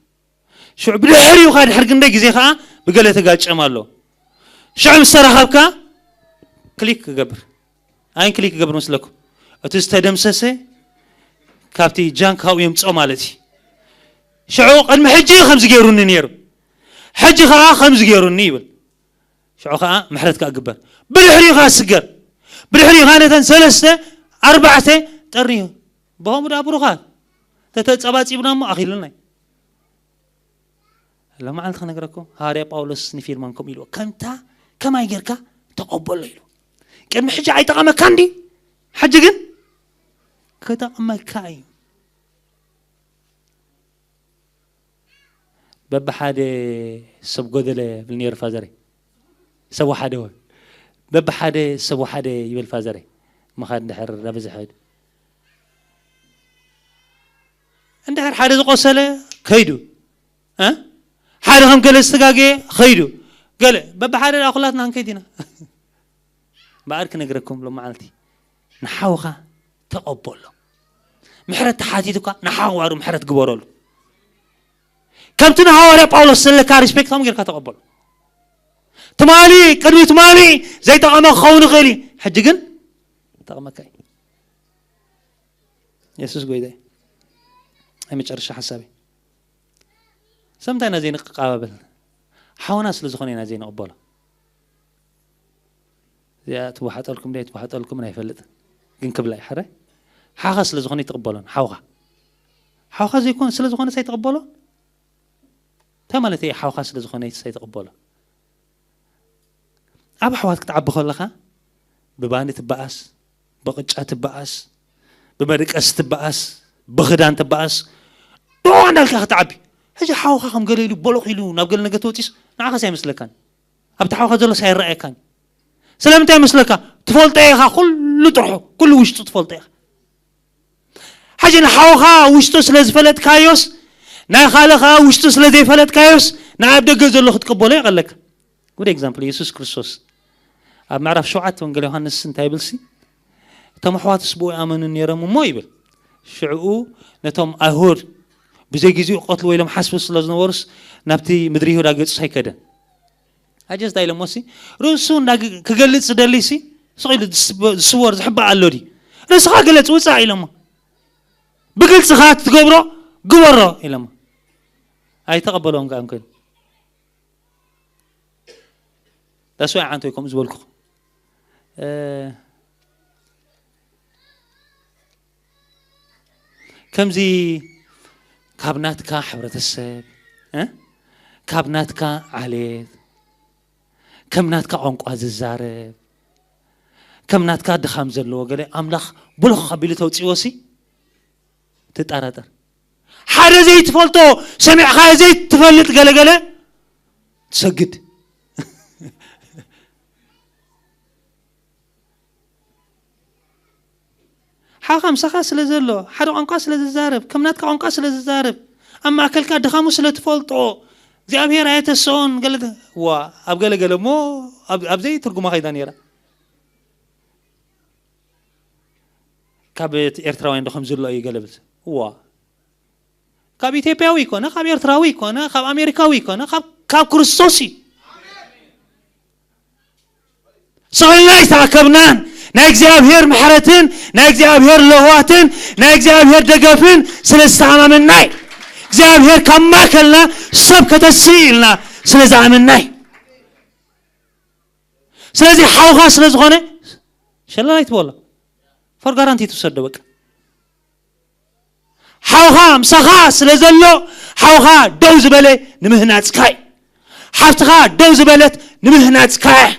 ሽዑ ብድሕሪኡ ኸዓ ድሕሪ ክንደይ ግዜ ኸዓ ብገለ ተጋጨም ኣሎ። ሽዑ ምስ ተራኸብካ ክሊክ ክገብር። ኣይ ክሊክ ክገብር መስለኩም? እቲ ዝተደምሰሰ ካብቲ ጃንክ ካብኡ የምፅኦ ማለት እዩ። ሽዑ ቅድሚ ሕጂ ከምዚ ገይሩኒ ነይሩ፣ ሕጂ ኸዓ ከምዚ ገይሩኒ ይብል። ሽዑ ኸዓ ምሕረት ከኣ ግበር። ብድሕሪኡ ኸዓ ስገር። ብድሕሪኡ ኸዓ ነተን ሰለስተ ኣርባዕተ ጠርንዮ። ብኸምኡ ደኣ ብሩኻት ተተጸባጺብና እሞ ኣኺሉና እዩ። ሎመዓልቲ ክነግረኩም፣ ሃዋርያ ጳውሎስ ንፊልሞን ከምኡ ኢልዎ፣ ከምታ ከማይ ጌርካ ተቐበሎ ኢሉ። ቅድሚ ሕጂ ኣይጠቐመካን ድዩ? ሕጂ ግን ክጠቕመካ እዩ። በብሓደ ሰብ ጎደለ ይብል ነይሩ ፋዘረይ። ሰብ ወሓደ ወይ በብሓደ ሰብ ወሓደ ይብል ፋዘረይ። ምኻድ እንድሕር እናበዝሐ ሄዱ። እንድሕር ሓደ ዝቆሰለ ከይዱ፣ እ? ሓደ ከም ገለ ዝተጋገየ ኸይዱ። ገለ በብሓደ ደኣ ኩላትና ክንከይድ ኢና። እምበኣር ክነግረኩም ሎም መዓልቲ ንሓውኻ ተቐበሎ። ምሕረት ተሓቲቱካ ንሓዋሩ ምሕረት ግበረሉ። ከምቲ ንሃዋርያ ጳውሎስ ዘለካ ሪስፔክት ከምኡ ጌርካ ተቐበሎ። ትማሊ፣ ቅድሚ ትማሊ ዘይጠቐመ ክኸውን ይኽእል እዩ። ሕጂ ግን ይጠቕመካ እዩ። የሱስ ጎይታ እዩ። ናይ መጨረሻ ሓሳብ እዩ። ሰምታይ ኢና ዘይንቀባበል? ሓውና ስለ ዝኾነ ኢና ዘይንቕበሎ። እዚኣ ትወሓጠልኩም ዶ ኣይትወሓጠልኩምን ኣይፈልጥን። ግን ክብላ እዩ። ሕራይ ሓኻ ስለ ዝኾነ ይትቕበሎን። ሓውኻ። ሓውኻ ዘይኮን ስለ ዝኾነ ሳይትቕበሎ? እንታይ ማለት እዩ? ሓውኻ ስለ ዝኾነ ሳይትቕበሎ? ኣብ ኣሕዋት ክትዓቢ ከለኻ ብባኒ ትበኣስ፣ ብቕጫ ትበኣስ፣ ብመደቀስ ትበኣስ፣ ብኽዳን ትበኣስ፣ ዶ እንዳልካ ክትዓቢ። ሕጂ ሓውኻ ከም ገለ ኢሉ በሎኽ ኢሉ ናብ ገለ ነገር ተወጢስ፣ ንዓኻስ ኣይመስለካን። ኣብቲ ሓውኻ ዘሎስ ኣይረኣየካን። ስለምንታይ ይመስለካ? ትፈልጦ ኢኻ፣ ኩሉ ጥርሑ፣ ኩሉ ውሽጡ ትፈልጦ ኢኻ። ሕጂ ንሓውኻ ውሽጡ ስለ ዝፈለጥካዮስ፣ ናይ ካልእኻ ውሽጡ ስለ ዘይፈለጥካዮስ፣ ንኣብ ደገ ዘሎ ክትቅበሎ የቐለካ። ጉድ ኤግዛምፕል፣ የሱስ ክርስቶስ ኣብ ምዕራፍ ሸውዓተ ወንጌል ዮሃንስ እንታይ ይብልሲ? እቶም ኣሕዋትስ ብኡ ይኣመኑ ነይሮም እሞ ይብል። ሽዕኡ ነቶም ኣይሁድ ብዘይ ጊዜኡ ክቐትልዎ ኢሎም ሓስቡ ስለ ዝነበሩስ፣ ናብቲ ምድሪ ይሁዳ ገጹስ ኣይከደን። ኣጀስ እንታይ ኢሎሞ ሲ? ርእሱ እንዳ ግ-፣ ክገልጽ ዝደሊ ሲ? ስቕ ኢሉ ዝስወ-፣ ዝስወር ዝሕባእ ኣሎ ድዩ? ርእስኻ ግለጽ፣ ውጻእ ኢሎሞ። ብግልጺ ኸኣ ትገብሮ ግበሮ ኢሎሞ። ኣይተቐበልዎን ከኣ እንኮን። That's why ዓንቶይ ከምኡ ዝበልኩ። እ፣ ከምዚ ካብ ናትካ ሕብረተሰብ፣ እ፣ ካብ ናትካ ዓሌት፣ ከም ናትካ ቋንቋ ዝዛረብ፣ ከም ናትካ ድኻም ዘለዎ ገለ ኣምላኽ ብሎኽ ኣቢሉ ተውፅእዎ ሲ ትጠራጠር። ሓደ ዘይትፈልጦ፣ ሰሚዕኻ ዘይትፈልጥ ገለገለ ትሰግድ። ሓኻ ምሳኻ ስለ ዘሎ፣ ሓደ ቋንቋ ስለ ዝዛረብ፣ ከም ናትካ ቋንቋ ስለ ዝዛረብ፣ ኣብ ማእከልካ ድኻሙ ስለ ትፈልጦ እግዚኣብሔር ኣየተስኦን። ገለ ዋ ኣብ ገለገለ እሞ ኣብ ዘይትርጉማ ከይዳ ነይራ። ካብ ኤርትራውያን ዶ ከም ዝሎ እዩ ገለ ብል ዋ ካብ ኢትዮጵያዊ ይኮነ፣ ካብ ኤርትራዊ ይኮነ፣ ካብ ኣሜሪካዊ ይኮነ፣ ካብ ክርስቶስ እዩ። ስቕልና ኣይተኣከብናን። ናይ እግዚኣብሔር ምሕረትን ናይ እግዚኣብሔር ለዋትን ናይ እግዚኣብሔር ደገፍን ስለ ዝተኣማመንና እዩ። እግዚኣብሔር ካብ ማእከልና ሰብ ከተስኢ ኢልና ስለ ዝኣመንና እዩ። ስለዚ ሓውኻ ስለ ዝኾነ ሸለል ኣይትበሎ። ፎር ጋራንቲ ትውሰዶ በቃ። ሓውኻ ምሳኻ ስለ ዘሎ ሓውኻ ደው ዝበለ ንምህናጽካ እዩ። ሓፍትኻ ደው ዝበለት ንምህናጽካ እያ።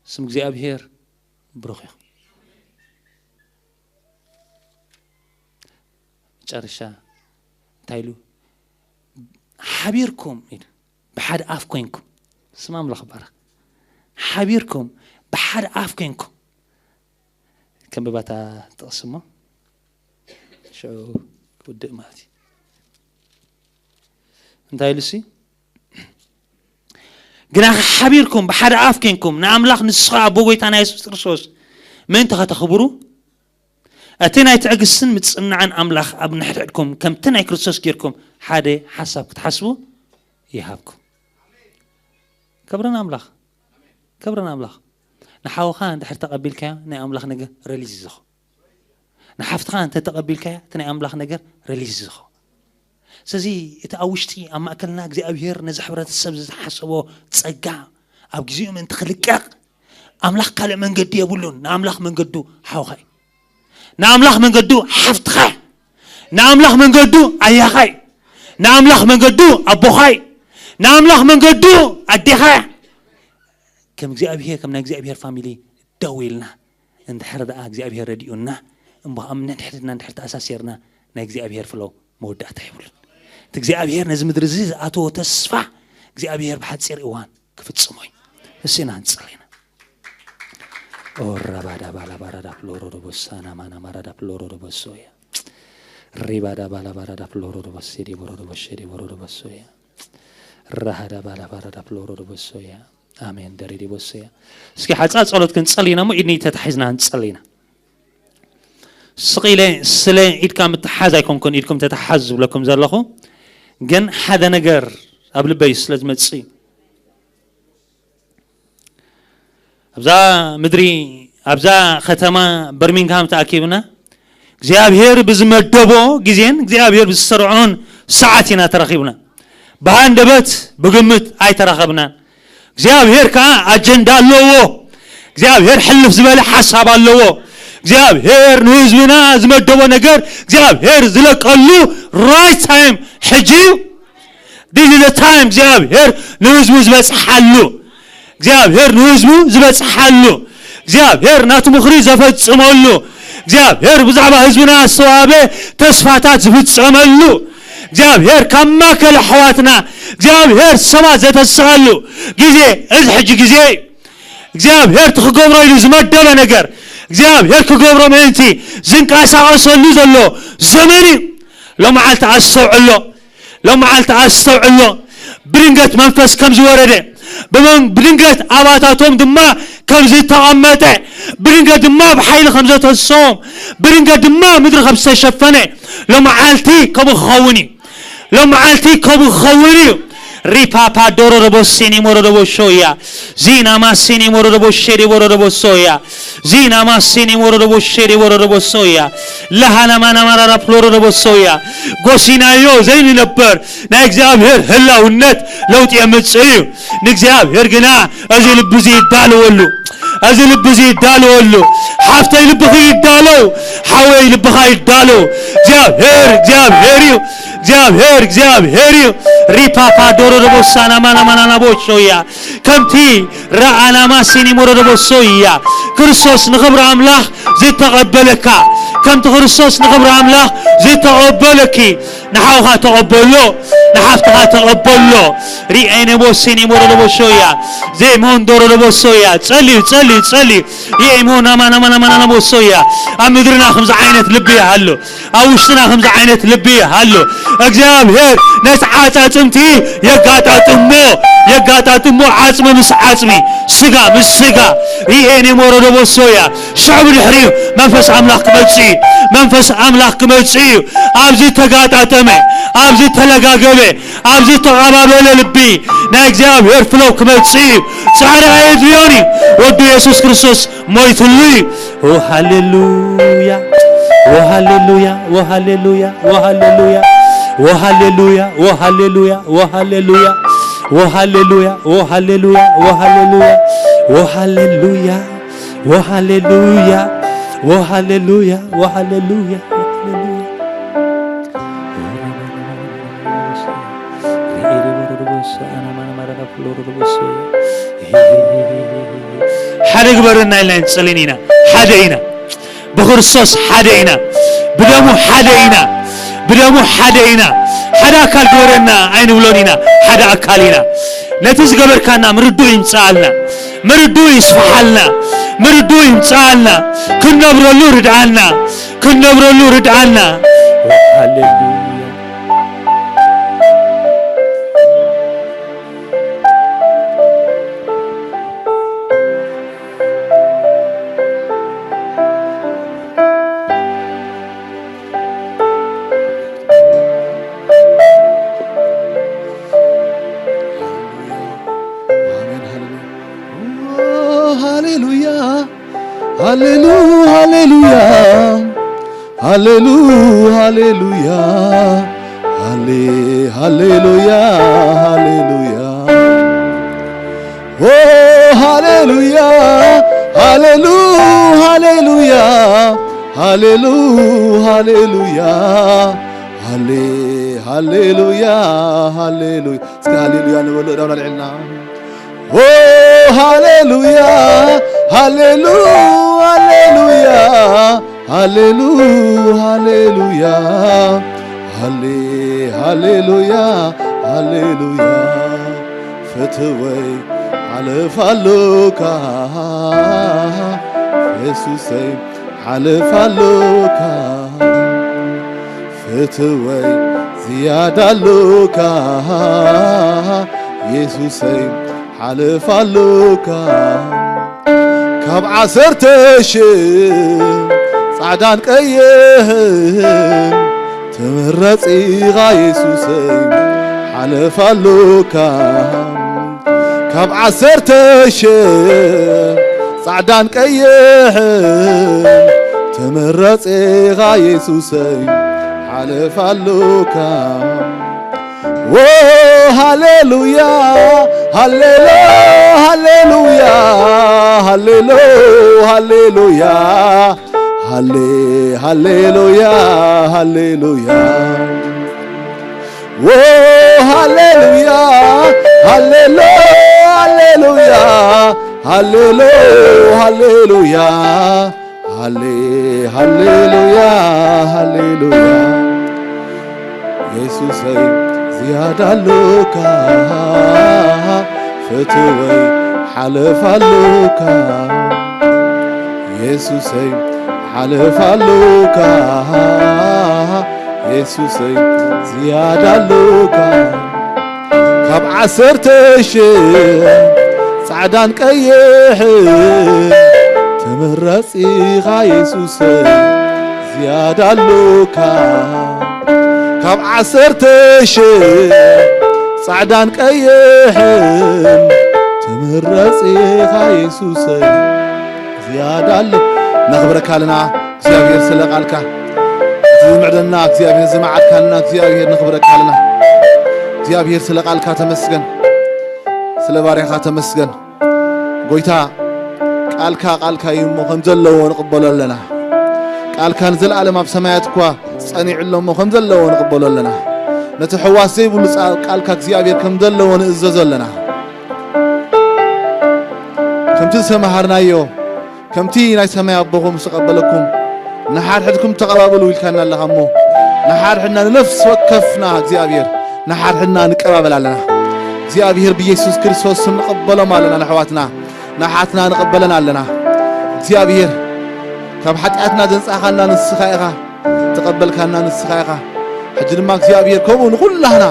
ስም እግዚኣብሔር ብሩኽ እዩ። መጨረሻ እንታይ ኢሉ ሓቢርኩም ኢሉ ብሓደ ኣፍ ኮንኩም ስም ኣምላኽ ባረኽ ሓቢርኩም ብሓደ ኣፍ ኮንኩም ከም ብባታ ጥቕስሞ ሽዑ ክውድእ ማለት እዩ እንታይ ኢሉ ሲ ግና ሓቢርኩም ብሓደ ኣፍ ኮንኩም ንኣምላኽ ንስኻ ኣቦ ጎይታ ናይ የሱስ ክርስቶስ ምእንቲ ከተኽብሩ እቲ ናይ ትዕግስትን ምጽንናዕን ኣምላኽ ኣብ ንሕድሕድኩም ከምቲ ናይ ክርስቶስ ጌርኩም ሓደ ሓሳብ ክትሓስቡ ይሃብኩም። ክብርን ኣምላኽ ክብርን ኣምላኽ ንሓውኻ እንድሕር ተቐቢልካዮ ናይ ኣምላኽ ነገር ረሊዝ ዝኹ ንሓፍትኻ እንተ ተቐቢልካዮ እቲ ናይ ኣምላኽ ነገር ረሊዝ ዝኹ ስለዚ እቲ ኣብ ውሽጢ ኣብ ማእከልና እግዚኣብሔር ነዚ ሕብረተሰብ ዝሓሰቦ ጸጋ ኣብ ግዜኡ ምእንቲ ክልቀቕ ኣምላኽ ካልእ መንገዲ የብሉን። ንኣምላኽ መንገዱ ሓውኻ እዩ። ንኣምላኽ መንገዱ ሓፍትኻ እያ። ንኣምላኽ መንገዱ ኣያኻ እዩ። ንኣምላኽ መንገዱ ኣቦኻ እዩ። ንኣምላኽ መንገዱ ኣዴኻ እያ። ከም እግዚኣብሔር ከም ናይ እግዚኣብሔር ፋሚሊ ደው ኢልና እንድሕር ደኣ እግዚኣብሔር ረዲኡና እምበኣም ነንሕድና እንድሕር ተኣሳሲርና ናይ እግዚኣብሔር ፍሎ መወዳእታ የብሉን። እቲ እግዚኣብሔር ነዚ ምድሪ እዚ ዝኣተዎ ተስፋ እግዚኣብሔር ብሓፂር እዋን ክፍጽሞ እዩ። እሲና ንፅር ኢና። ኦራባዳ ባላባራዳ ፍሎሮዶ ቦሳና ማና ማራዳ ፍሎሮዶ ቦሶያ ሪባዳ ባላባራዳ ፍሎሮዶ ቦሴ ዲቦሮዶ ቦሼ ዲቦሮዶ ቦሶያ ራሃዳ ባላባራዳ ፍሎሮዶ ቦሶያ ኣሜን ደሬዲ ቦሶያ እስኪ ሓፃ ጸሎት ክንጸል ኢና እሞ ኢድኒ ተታሒዝና ንጸል ኢና ስቕ ኢለ ስለ ኢድካ ምትሓዝ ኣይኮንኩን ኢድኩም ተተሓዝ ዝብለኩም ዘለኹ ግን ሓደ ነገር ኣብ ልበይ ስለ ዝመጽእ እዩ ኣብዛ ምድሪ ኣብዛ ከተማ በርሚንግሃም ተኣኪብና እግዚኣብሔር ብዝመደቦ ግዜን እግዚኣብሔር ብዝሰርዖን ሰዓት ኢና ተራኺብና ብሃንደበት ብግምት ኣይተራኸብናን እግዚኣብሔር ከዓ ኣጀንዳ ኣለዎ እግዚኣብሔር ሕልፍ ዝበለ ሓሳብ ኣለዎ እግዚኣብሔር ንህዝብና ዝመደቦ ነገር እግዚኣብሔር ዝለቀሉ right time ሕጂ እዩ This is the time እግዚኣብሔር ንህዝቡ ዝበፅሓሉ እግዚኣብሔር ንህዝቡ ዝበፅሓሉ እግዚኣብሔር ናቱ ምኽሪ ዘፈፅመሉ እግዚኣብሔር ብዛዕባ ህዝብና ዝተዋሃበ ተስፋታት ዝፍፀመሉ እግዚኣብሔር ካብ ማእከል ኣሕዋትና እግዚኣብሔር ሰባት ዘተስኣሉ ግዜ እዚ ሕጂ ግዜ እዩ እግዚኣብሔር ትክገብሮ ኢሉ ዝመደበ ነገር እግዚኣብሔር ክገብሮ ምእንቲ ዝንቀሳቀሰሉ ዘሎ ዘመን እዩ ሎመዓልቲ ኣስተውዕሎ ሎም መዓልቲ ኣስተውዕሎ ብድንገት መንፈስ ከም ዝወረደ ብድንገት ኣባታቶም ድማ ከም ዝተቐመጠ ብድንገት ድማ ብሓይሊ ከም ዘተሶም ብድንገት ድማ ምድሪ ከም ዝተሸፈነ ሎም መዓልቲ ከምኡ ክኸውን እዩ ሎም መዓልቲ ከምኡ ክኸውን እዩ ሪፓፓ ዶሮዶቦ ሲኒሞሮዶቦ ሾያ ዚናማ ሲኒሞሮዶቦ ሼዴቦሮዶቦ ሶያ ዚናማ ሲኒሞሮዶቦ ሼዴቦሮዶቦ ሶያ ለሃናማናማራራ ፍሎሮዶቦ ሶያ ጎሲናዮ ዘይንነበር ናይ እግዚኣብሔር ህላውነት ለውጢ የምጽእ እዩ ንእግዚኣብሔር ግና እዚ ልቢ እዚ ይዳለወሉ እዚ ልቢ እዚ ይዳለወሉ ሓፍተይ ልብኺ ይዳለው ሓወይ ልብኻ ይዳለው እግዚኣብሔር እግዚኣብሔር እዩ እግዚኣብሔር እግዚኣብሔር እዩ። ሪፓፓ ዶሮ ደቦሳና ማናማናና ቦሾያ ከምቲ ረኣናማ ሲኒሞሮ ደቦሶያ ክርስቶስ ንኽብሪ ኣምላኽ ዝተቐበለካ፣ ከምቲ ክርስቶስ ንኽብሪ ኣምላኽ ዝተቐበለኪ፣ ንሓውኻ ተቐበሎ፣ ንሓፍትኻ ተቐበሎ። ሪኤኔ ቦሲኒ ሞሮ ደቦሶያ ዜሞን ዶሮ ደቦሶያ ጸልዩ ጸልዩ ጸልዩ። ሪኤሞ ናማ ናማ ናማ ናማ ቦሶያ ኣብ ምድርና ከምዚ ዓይነት ልቢ ይሃሉ። ኣብ ውሽጥና ከምዚ ዓይነት ልቢ ኣሎ። እግዚኣብሔር ነቲ ዓጻጽምቲ የጋጣጥሞ፣ የጋጣጥሞ፣ ዓጽሚ ምስ ዓጽሚ፣ ስጋ ምስ ስጋ። ሪኤኔ ሞሮ ደቦሶያ ሽዑ ብድሕሪኡ መንፈስ ኣምላኽ ክመጽእ እዩ። መንፈስ ኣምላኽ ክመጽእ እዩ። ኣብዚ ተጋጣጠመ፣ ኣብዚ ተለጋገበ፣ ኣብዚ ተቐባበለ ልቢ ናይ እግዚኣብሔር ፍለው ክመጽእ እዩ። ጻዕሪ ኣየድልዮን እዩ። ወዱ የሱስ ክርስቶስ ሞይትሉ እዩ። ኦ ሃሌሉያ፣ ኦ ሃሌሉያ፣ ኦ ሃሌሉያ፣ ኦ ሃሌሉያ፣ ኦ ሃሌሉያ፣ ኦ ሃሌሉያ፣ ኦ ሃሌሉያ፣ ኦ ሃሌሉያ፣ ኦ ሃሌሉያ፣ ኦ ሃሌሉያ፣ ኦ ሃሌሉያ፣ ኦ ሃሌሉያ፣ ኦ ሃሌሉያ፣ ኦ ሃሌሉያ፣ ኦ ሃሌሉያ። ሓደ ግበረና ኢልና ንጸልን ኢና። ሓደ ኢና። ብክርስቶስ ሓደ ኢና። ብደሙ ሓደ ኢና። ብደሙ ሓደ ኢና። ሓደ ኣካል ግበረና ኣይንብሎን ኢና። ሓደ ኣካል ኢና። ነቲ ዝገበርካና ምርድኡ ይምጽኣልና። ምርድኡ ይስፍሓልና። ምርድኡ ይምጽኣልና። ክንነብረሉ ርድኣና። ክንነብረሉ ርድኣና። ሃሌሉያ። ሃሌሉያ፣ ሃሌሉ፣ ሃሌሉያ፣ ሃሌሉ፣ ሃሌሉያ፣ ሃሌ፣ ሃሌሉያ፣ ሃሌሉያ። ኦ ሃሌሉያ፣ ሃሌሉ፣ ሃሌሉያ፣ ሃሌሉ፣ ሃሌሉያ፣ ሃሌ፣ ሃሌሉያ፣ ሃሌሉያ። እስኪ ሃሌሉያ ንበሎ፣ እዳውና ልዕልና። ኦ ሃሌሉያ፣ ሃሌሉ፣ ሃሌሉያ፣ ሃሌሉ፣ ሃሌሉያ፣ ሃሌ፣ ሃሌሉያ፣ ሃሌሉያ። ፍትወይ ሓለፍ ኣሎካ፣ የሱሰይ ሓለፍ ኣሎካ። ፍትወይ ዝያዳ ኣሎካ፣ የሱሰይ ሓለፍ ኣሎካ። ካብ ዓሰርተ ሽሕ ጻዕዳን ቀይሕን ትምረጽ ኢኻ የሱሰይ ሓለፍ ኣሎካ። ካብ ዓሰርተ ሽሕ ጻዕዳን ቀይሕን ትምረጽ ኢኻ የሱሰይ ሓለፍ ኣሎካ። ዎ ሃሌሉያ፣ ሃሌሎ፣ ሃሌሉያ፣ ሃሌሎ፣ ሃሌሉያ፣ ሃሌ፣ ሃሌሉያ፣ ሃሌሉያ። ዎ ሃሌሉያ፣ ሃሌሎ፣ ሃሌሉያ፣ ሃሌሎ፣ ሃሌሉያ፣ ሃሌ፣ ሃሌሉያ፣ ሃሌሉያ። የሱሰይ ዝያዳ ኣሎካ፣ ፍትወይ ሓለፍ ኣሎካ። የሱሰይ ሓለፍ ኣሎካ፣ የሱሰይ ዝያዳ ኣሎካ። ካብ ዓሰርተ ሽሕ ጻዕዳን ቀይሕን ትምረጽ ኢኻ የሱሰይ ዝያዳ ኣሎካ። ካብ ዓሰርተ ሽሕ ጻዕዳን ቀይሕን ትምረጽ ኢኻ የሱሰይ ዝያዳ ኣሎ። ነኽብረካ ኣለና እግዚኣብሔር ስለ ቃልካ፣ እቲ ዝምዕደና እግዚኣብሔር፣ ዝመዓድካልና እግዚኣብሔር ነኽብረካ ኣለና። እግዚኣብሔር ስለ ቃልካ ተመስገን፣ ስለ ባርያኻ ተመስገን። ጎይታ ቃልካ ቃልካ እዩ እሞ ከም ዘለዎ ንቕበሎ ኣለና። ቃልካ ንዘለኣለም ኣብ ሰማያት እኳ ጸኒዑ ኣሎ እሞ ከም ዘለዎ ንቕበሎ ኣለና። እቲ ሕዋስ ዘይብሉ ጻ-፣ ቃልካ እግዚኣብሔር ከም ዘለዎ ንእዘዞ ኣለና። ከምቲ ዝተመሃርናዮ፣ ከምቲ ናይ ሰማይ ኣቦኹም ዝተቐበለኩም፣ ንሓድሕድኩም ተቐባበሉ ኢልካና ኣለኻ እሞ፣ ንሓድሕድና ንነፍሲ ወከፍና እግዚኣብሔር፣ ንሓድሕድና ንቀባበል ኣለና። እግዚኣብሔር ብየሱስ ክርስቶስ ስም ንቐበሎም ኣለና፣ ንኣሕዋትና፣ ንኣሓትና ንቐበለን ኣለና። እግዚኣብሔር ካብ ሓጢኣትና ዘንጻኻና ንስኻ ኢኻ። ተቐበልካና ንስኻ ኢኻ። ሕጂ ድማ እግዚኣብሔር ከምኡ ንኹላህና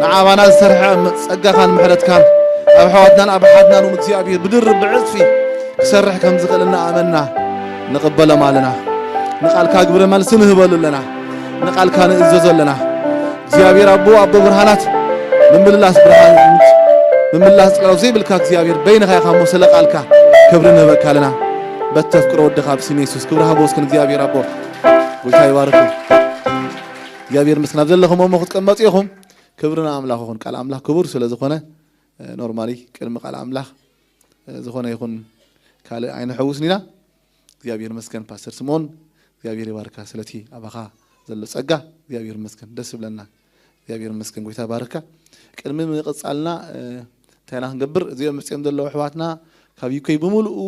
ንዓባና ዝሰርሐ ጸጋኻን ምሕረትካን ኣብ ኣሕዋትናን ኣብ ኣሓትናን እውን እግዚኣብሔር ብድርብ ብዕጽፊ ክሰርሕ ከም ዝኽእል እናኣመንና ንቕበሎም ኣለና። ንቓልካ ግብረ መልሲ ንህበሉ ኣለና። ንቓልካ ንእዘዞ ኣለና። እግዚኣብሔር ኣቦ፣ ኣቦ ብርሃናት፣ ምምልላስ ብርሃን፣ ምምልላስ ጸላው ዘይብልካ እግዚኣብሔር በይንኻ ኢኻ እሞ ስለ ቃልካ ክብሪ ንህበካ ኣለና። በተፍቅሮ ወድኻ ብስም የሱስ ክብሪ ሃቦ እስክን እግዚኣብሔር ኣቦ። ጎይታ ይባርኩም። እግዚኣብሔር ምስክን ኣብ ዘለኹም እሞ ክትቀመጡ ኢኹም። ክብሪ ንኣምላኽ ይኹን። ቃል ኣምላኽ ክቡር ስለ ዝኾነ፣ እ፣ ኖርማሊ ቅድሚ ቃል ኣምላኽ፣ እ፣ ዝኾነ ይኹን ካልእ ኣይንሐውስን ኢና። እግዚኣብሔር ይመስገን ፓስተር ስምኦን፣ እግዚኣብሔር ይባርካ ስለቲ ኣባኻ ዘሎ ጸጋ። እግዚኣብሔር ይመስገን፣ ደስ ይብለና። እግዚኣብሔር ይመስገን፣ ጎይታ ይባርካ። ቅድሚ ምቕጻልና፣ እ፣ እንታይ ኢና ክንገብር? እዚኦም መጺኦም ዘለዉ ኣሕዋትና ካብ ዩኬ ብምሉኡ፣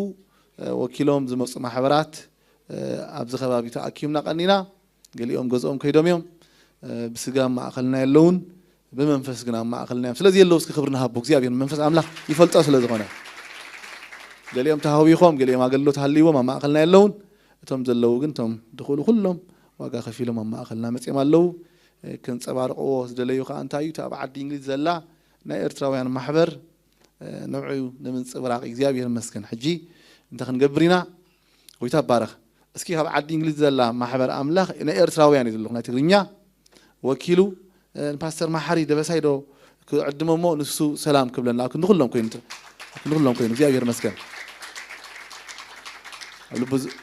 እ፣ ወኪሎም ዝመጹ ማሕበራት፣ እ፣ ኣብዚ ከባቢ ተኣኪብና ቀኒና። ገሊኦም ገዝኦም ከይዶም እዮም። እ፣ ብስጋ ኣብ ማእኸልና የለውን፣ ብመንፈስ ግን ኣብ ማእኸልና እዮም። ስለዚ የለዉ፣ እስኪ ክብሪ ንሃቦ እግዚኣብሔር፣ መንፈስ ኣምላኽ ይፈልጦ ስለ ዝኾነ። ገሊኦም ተሃዊኾም፣ ገሊኦም ኣገልግሎት ሃልይዎም ኣብ ማእኸልና የለውን። እቶም ዘለዉ ግን፣ እቶም ዝኽእሉ ኩሎም ዋጋ ከፊሎም ኣብ ማእኸልና መጺኦም ኣለዉ። እ፣ ከንጸባርቕዎ ዝደለዩ ከኣ እንታይ እዩ? እቲ ኣብ ዓዲ እንግሊዝ ዘላ ናይ ኤርትራውያን ማሕበር፣ እ፣ ንዕኡ ንምንጽብራቕ እግዚኣብሔር ይመስገን። ሕጂ እንታይ ክንገብር ኢና? ጎይታ ይባረኽ። እስኪ ካብ ዓዲ እንግሊዝ ዘላ ማሕበር ኣምላኽ ናይ ኤርትራውያን እዩ ዘለኹ፣ ናይ ትግርኛ ወኪሉ፣ እ፣ ንፓስተር መሓሪ ደበሳይ ዶ ክዕድሞ እሞ ንሱ ሰላም ክብለና ኣብ ክንዲ ኩሎም ኮይኑ፣ ኣብ ክንዲ ኩሎም ኮይኑ እግዚኣብሔር ይመስገን። ኣብ ልቡ ዝ-፣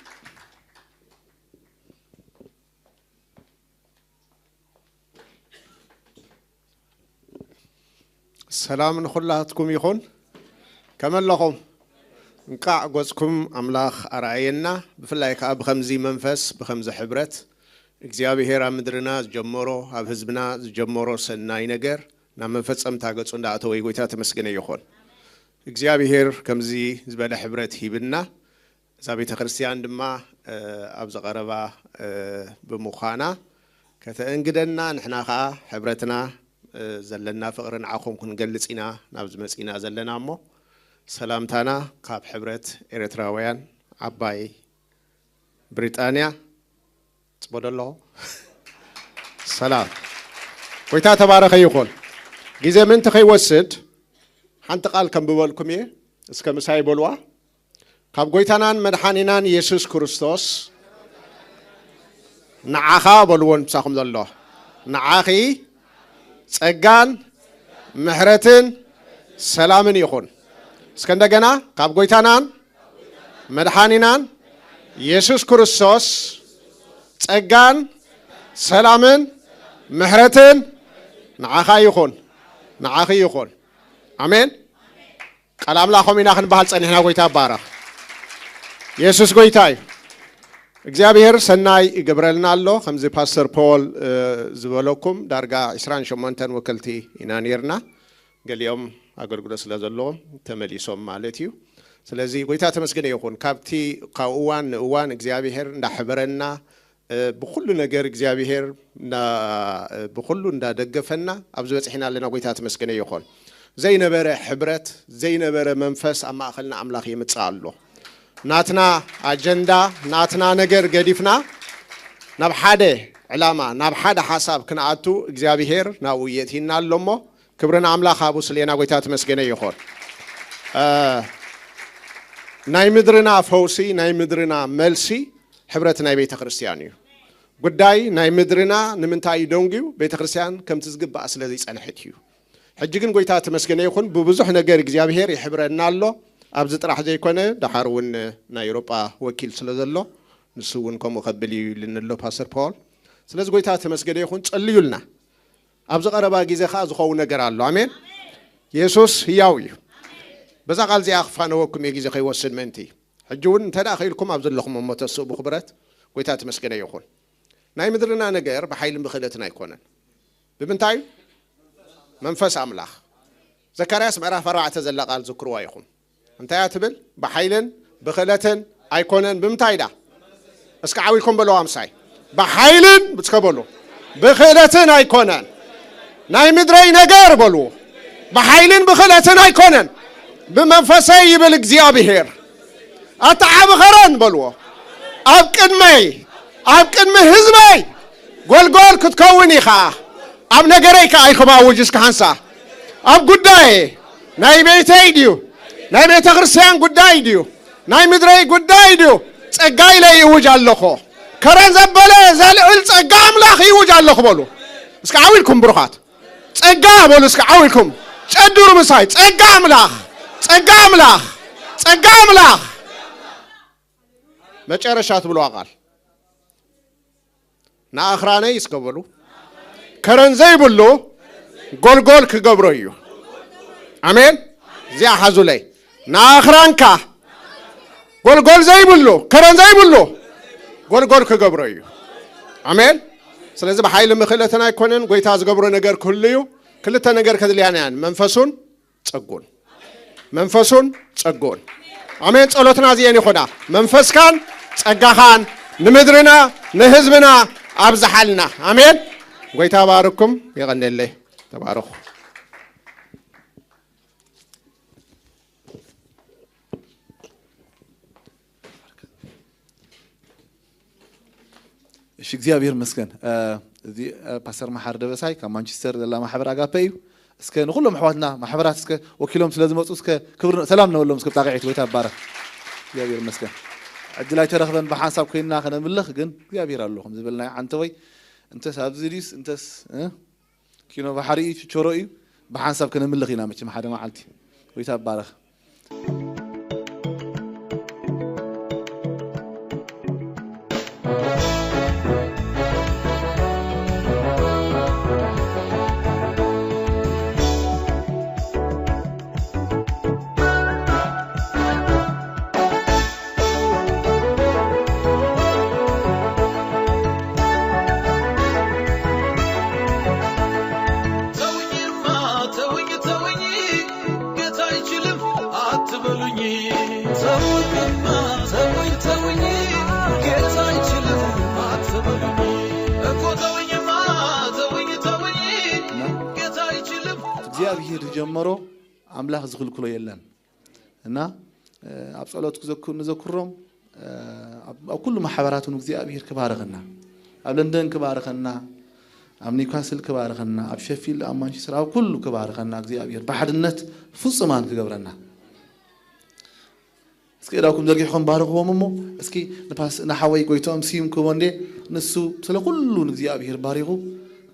ሰላም ንኹላትኩም ይኹን። ከመይ ኣለኹም? እንቃዕ ገጽኩም ኣምላኽ ኣርኣየና። ብፍላይ ከኣ ብኸምዚ መንፈስ፣ ብኸምዚ ሕብረት እግዚኣብሔር ኣብ ምድርና ዝጀመሮ፣ ኣብ ህዝብና ዝጀመሮ ሰናይ ነገር ናብ መፈጸምታ ገጹ እንዳኣተወ ጎይታ ተመስገነ ይኹን። እግዚኣብሔር ከምዚ ዝበለ ሕብረት ሂብና። እዛ ቤተ ክርስቲያን ድማ፣ እ፣ ኣብዚ ቀረባ፣ እ፣ ብምዃና ከተእንግደና፣ ንሕና ኸኣ ሕብረትና፣ እ፣ ዘለና ፍቕሪ ንዓኹም ክንገልጽ ኢና ናብዚ መጺና ዘለና። እሞ ሰላምታና ካብ ሕብረት ኤርትራውያን ዓባይ ብሪጣንያ። ጽቦ ዶ ኣለኹ? ሰላም። ጎይታ ተባረኸ ይኹን። ግዜ ምእንቲ ከይወስድ ሓንቲ ቃል ከንብበልኩም እየ። እስከ ምሳይ በልዋ። ካብ ጎይታናን መድሓኒናን የሱስ ክርስቶስ ንዓኻ በልዎ፣ ምሳኹም ዘሎ፣ ንዓኺ ጸጋን ምሕረትን ሰላምን ይኹን። እስከ እንደገና፣ ካብ ጎይታናን መድሓኒናን የሱስ ክርስቶስ ጸጋን ሰላምን ምሕረትን ንዓኻ ይኹን፣ ንዓኺ ይኹን። ኣሜን። ቃል ኣምላኾም ኢና ክንበሃል ጸኒሕና። ጎይታ ይባረኽ። የሱስ ጎይታ እዩ። እግዚኣብሔር ሰናይ ይገብረልና ኣሎ። ከምዚ ፓስተር ፖል፣ እ፣ ዝበለኩም ዳርጋ ዕስራን ሸሞንተን ወከልቲ ኢና ነይርና። ገሊኦም ኣገልግሎት ስለ ዘለዎም ተመሊሶም ማለት እዩ። ስለዚ ጎይታ ተመስገነ ይኹን። ካብቲ ካብ እዋን ንእዋን እግዚኣብሔር እንዳሕበረና፣ እ፣ ብኹሉ ነገር እግዚኣብሔር እንዳ-፣ እ፣ ብኹሉ እንዳደገፈና ኣብዚ በጺሕና ኣለና። ጎይታ ተመስገነ ይኹን። ዘይነበረ ሕብረት፣ ዘይነበረ መንፈስ ኣብ ማእከልና ኣምላኽ የምጽእ ኣሎ። ናትና ኣጀንዳ፣ ናትና ነገር ገዲፍና ናብ ሓደ ዕላማ፣ ናብ ሓደ ሓሳብ ክንኣቱ እግዚኣብሔር ናብኡ የእቲና ኣሎ እሞ፣ ክብሪ ንኣምላኽ ሃቡ። ስሌና ጎይታ ተመስገነ ይኹን። እ፣ ናይ ምድርና ፈውሲ፣ ናይ ምድርና መልሲ ሕብረት ናይ ቤተ ክርስቲያን እዩ። ጉዳይ ናይ ምድርና ንምንታይ እዩ ደንጉዩ? ቤተ ክርስቲያን ከምቲ ዝግባእ ስለ ዘይጸንሐት እዩ። ሕጂ ግን ጎይታ ተመስገነ ይኹን፣ ብብዙሕ ነገር እግዚኣብሔር ይሕብረና ኣሎ። ኣብዚ ጥራሕ ዘይኮነ፣ ደሓር እውን ናይ ኤውሮጳ ወኪል ስለ ዘሎ፣ ንሱ እውን ከምኡ ከብል እዩ ኢሉኒ ኣሎ ፓስተር ፖል። ስለዚ ጎይታ ተመስገነ ይኹን፣ ጸልዩልና። ኣብዚ ቀረባ ግዜ ኸኣ ዝኸውን ነገር ኣሎ። ኣሜን። የሱስ ህያው እዩ። በዛ ቃል እዚኣ ክፋነወኩም እየ፣ ግዜ ከይወስድ ምእንቲ። ሕጂ እውን እንተ ደኣ ኽኢልኩም ኣብ ዘለኹም እሞ ተስኡ ብኽብረት። ጎይታ ተመስገነ ይኹን። ናይ ምድርና ነገር ብሓይልን ብኽእለትን ኣይኮነን። ብምንታይ እዩ? መንፈስ ኣምላኽ። ዘካርያስ ምዕራፍ ኣርባዕተ ዘላ ቃል ዝክርዋ ኢኹም። እንታይ እያ ትብል? ብሓይልን ብኽእለትን ኣይኮነን። ብምንታይ ዳ? እስኪ ዓው ኢልኩም በልዋ ምሳይ። ብሓይልን፣ እስከ በሉ፣ ብኽእለትን ኣይኮነን ናይ ምድረይ ነገር በልዎ። ብሓይልን ብኽእለትን ኣይኮነን፣ ብመንፈሰይ ይብል እግዚኣብሔር። ኣታ ዓቢ ኸረን በልዎ። ኣብ ቅድመይ፣ ኣብ ቅድሚ ህዝበይ ጎልጎል ክትከውን ኢኻ። ኣብ ነገረይ ከኣ ኢኹም ኣውጅ እስከ ሓንሳ። ኣብ ጉዳየ፣ ናይ ቤተይ ድዩ? ናይ ቤተ ክርስቲያን ጉዳይ ድዩ? ናይ ምድረይ ጉዳይ ድዩ? ጸጋ ኢለ ይእውጅ ኣለኹ። ከረን ዘበለ ዘልዕል ጸጋ ኣምላኽ ይእውጅ ኣለኹ በሉ። እስከ ዓው ኢልኩም ብሩኻት። ጸጋ በሉ እስከ ዓው ኢልኩም። ጨድሩ ምሳይ። ጸጋ ኣምላኽ፣ ጸጋ ኣምላኽ፣ ጸጋ ኣምላኽ። መጨረሻ ትብልዋ ቃል። ንኣኽራነይ እስከ በሉ። ከረን ዘይብሉ ጎልጎል ክገብሮ እዩ። ኣሜን። እዚኣ ሓዙለይ። ንኣኽራንካ ጎልጎል ዘይብሉ፣ ከረን ዘይብሉ ጎልጎል ክገብሮ እዩ። ኣሜን። ስለዚ ብሓይሊ ምኽእለትን ኣይኮነን፣ ጎይታ ዝገብሮ ነገር ክህሉ እዩ። ክልተ ነገር ከድልያና እያን፣ መንፈሱን ጸጉን። መንፈሱን ጸጉን። ኣሜን። ጸሎትና እዚኤን ይኹና። መንፈስካን ጸጋኻን ንምድርና ንህዝብና ኣብዝሓልና። ኣሜን። ጎይታ ባርኩም። የቐንየለይ። ተባረኹ። እሺ እግዚኣብሔር ይመስገን። እዚ ፓስተር መሓሪ ደበሳይ ካብ ማንቸስተር ዘላ ማሕበር ኣጋፔ እዩ። እስከ ንኩሎም ኣሕዋትና ማሕበራት እስከ ወኪሎም ስለ ዝመፁ እስከ ክብሪ ሰላም ነበሎም እስከ ብጣቂዒት ጎይታ ይባረክ። እግዚኣብሔር ይመስገን። ዕድል ኣይተረኽበን ብሓንሳብ ኮይንና ከነምልኽ ግን እግዚኣብሔር ኣሎ ከም ዝበልናዮ ዓንተወይ እንተስ ኣብዚ ድዩስ እንተስ ኪኖ ባሕሪ እዩ ችቾሮ እዩ። ብሓንሳብ ከነምልኽ ኢና መቸም ሓደ መዓልቲ። ጎይታ ይባረክ። እግዚኣብሔር ዝጀመሮ ኣምላኽ ዝኽልክሎ የለን እና ኣብ ጸሎት ንዘክሮም ኣብ ኩሉ ማሕበራት እውን እግዚኣብሔር ክባርኸና ኣብ ለንደን ክባርኸና ኣብ ኒውካስል ክባርኸና ኣብ ሸፊልድ ኣብ ማንቸስተር ኣብ ኩሉ ክባርኸና እግዚኣብሔር ብሓድነት ፍጹማን ክገብረና እስኪ እዳውኩም ዘርጊሕኩም ባርኽዎም እሞ እስኪ ንፓስ ንሓወይ ጎይታኦም ስዩም ክህቦ እንዴ ንሱ ስለ ኩሉ ንእግዚኣብሔር ባሪኹ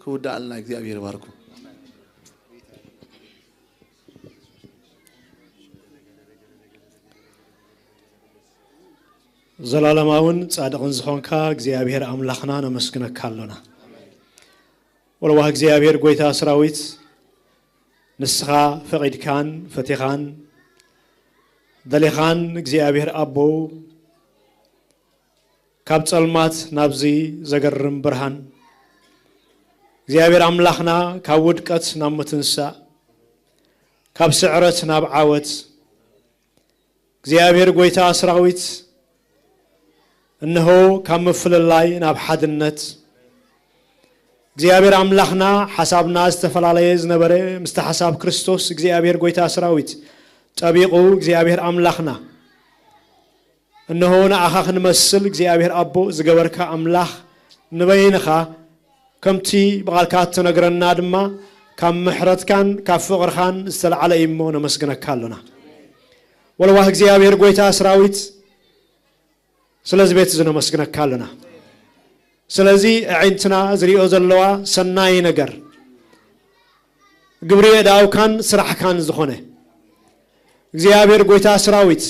ክውዳኣልና እግዚኣብሔር ባርኩ ዘላለማውን ጻድቕን ዝኾንካ እግዚኣብሔር ኣምላኽና ነመስግነካ ኣሎና። ወለዋህ እግዚኣብሔር ጎይታ ሰራዊት ንስኻ ፈቒድካን ፈቲኻን ደሊኻን እግዚኣብሔር ኣቦ ካብ ጸልማት ናብዚ ዘገርም ብርሃን እግዚኣብሔር ኣምላኽና ካብ ውድቀት ናብ ምትንሳእ ካብ ስዕረት ናብ ዓወት እግዚኣብሔር ጐይታ ሰራዊት እንሆ ካብ ምፍልላይ ናብ ሓድነት እግዚኣብሔር ኣምላኽና ሓሳብና ዝተፈላለየ ዝነበረ ምስቲ ሓሳብ ክርስቶስ እግዚኣብሔር ጐይታ ሰራዊት ጠቢቑ እግዚኣብሔር ኣምላኽና እንሆ ንኣኻ ክንመስል እግዚኣብሔር ኣቦ ዝገበርካ ኣምላኽ ንበይንኻ ከምቲ ብቓልካ እትነግረና ድማ ካብ ምሕረትካን ካብ ፍቕርኻን ዝተላዕለ እዩ እሞ ነመስግነካ ኣሎና። ወለዋህ እግዚኣብሔር ጐይታ ሰራዊት ስለዚ ቤት እዚ ነመስግነካ ኣሎና። ስለዚ ኣዒንትና ዝሪኦ ዘለዋ ሰናይ ነገር ግብሪ የእዳውካን ስራሕካን ዝኾነ እግዚኣብሔር ጐይታ ሰራዊት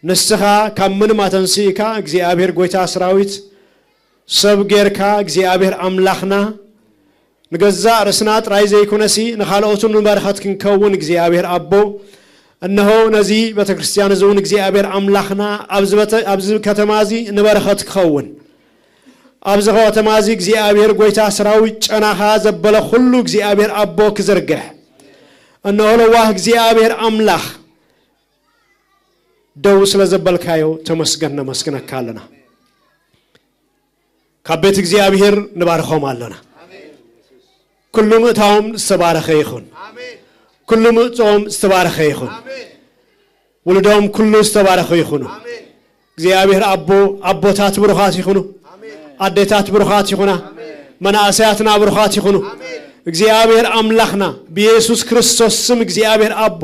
ንስኻ ካብ ምንም ኣተንሲእካ እግዚኣብሔር ጐይታ ሰራዊት ሰብ ጌርካ እግዚኣብሔር ኣምላኽና ንገዛእ ርእስና ጥራይ ዘይኮነሲ ንኻልኦት እውን ንበረኸት ክንከውን እግዚኣብሔር ኣቦ እነሆ ነዚ ቤተ ክርስቲያን እዚ እውን እግዚኣብሔር ኣምላኽና ኣብዚ ከተማ እዚ ንበረኸት ክኸውን ኣብዚ ከተማ እዚ እግዚኣብሔር ጐይታ ሰራዊት ጨናኻ ዘበለ ኹሉ እግዚኣብሔር ኣቦ ክዝርግሕ። እነሆ ለዋህ እግዚኣብሔር ኣምላኽ ደው ስለ ዘበልካዮ ተመስገን ነመስግነካ ኣለና። ካብ ቤት እግዚኣብሔር ንባርኾም ኣለና። ኩሉ ምእታዎም ዝተባረኸ ይኹን። ኩሉ ምእትኦም ዝተባረኸ ይኹን። ውልዶም ኩሉ ዝተባረኸ ይኹኑ። እግዚኣብሔር ኣቦ ኣቦታት ብሩኻት ይኹኑ። ኣዴታት ብሩኻት ይኹና። መናእሰያትና ብሩኻት ይኹኑ። እግዚኣብሔር ኣምላኽና ብየሱስ ክርስቶስ ስም እግዚኣብሔር ኣቦ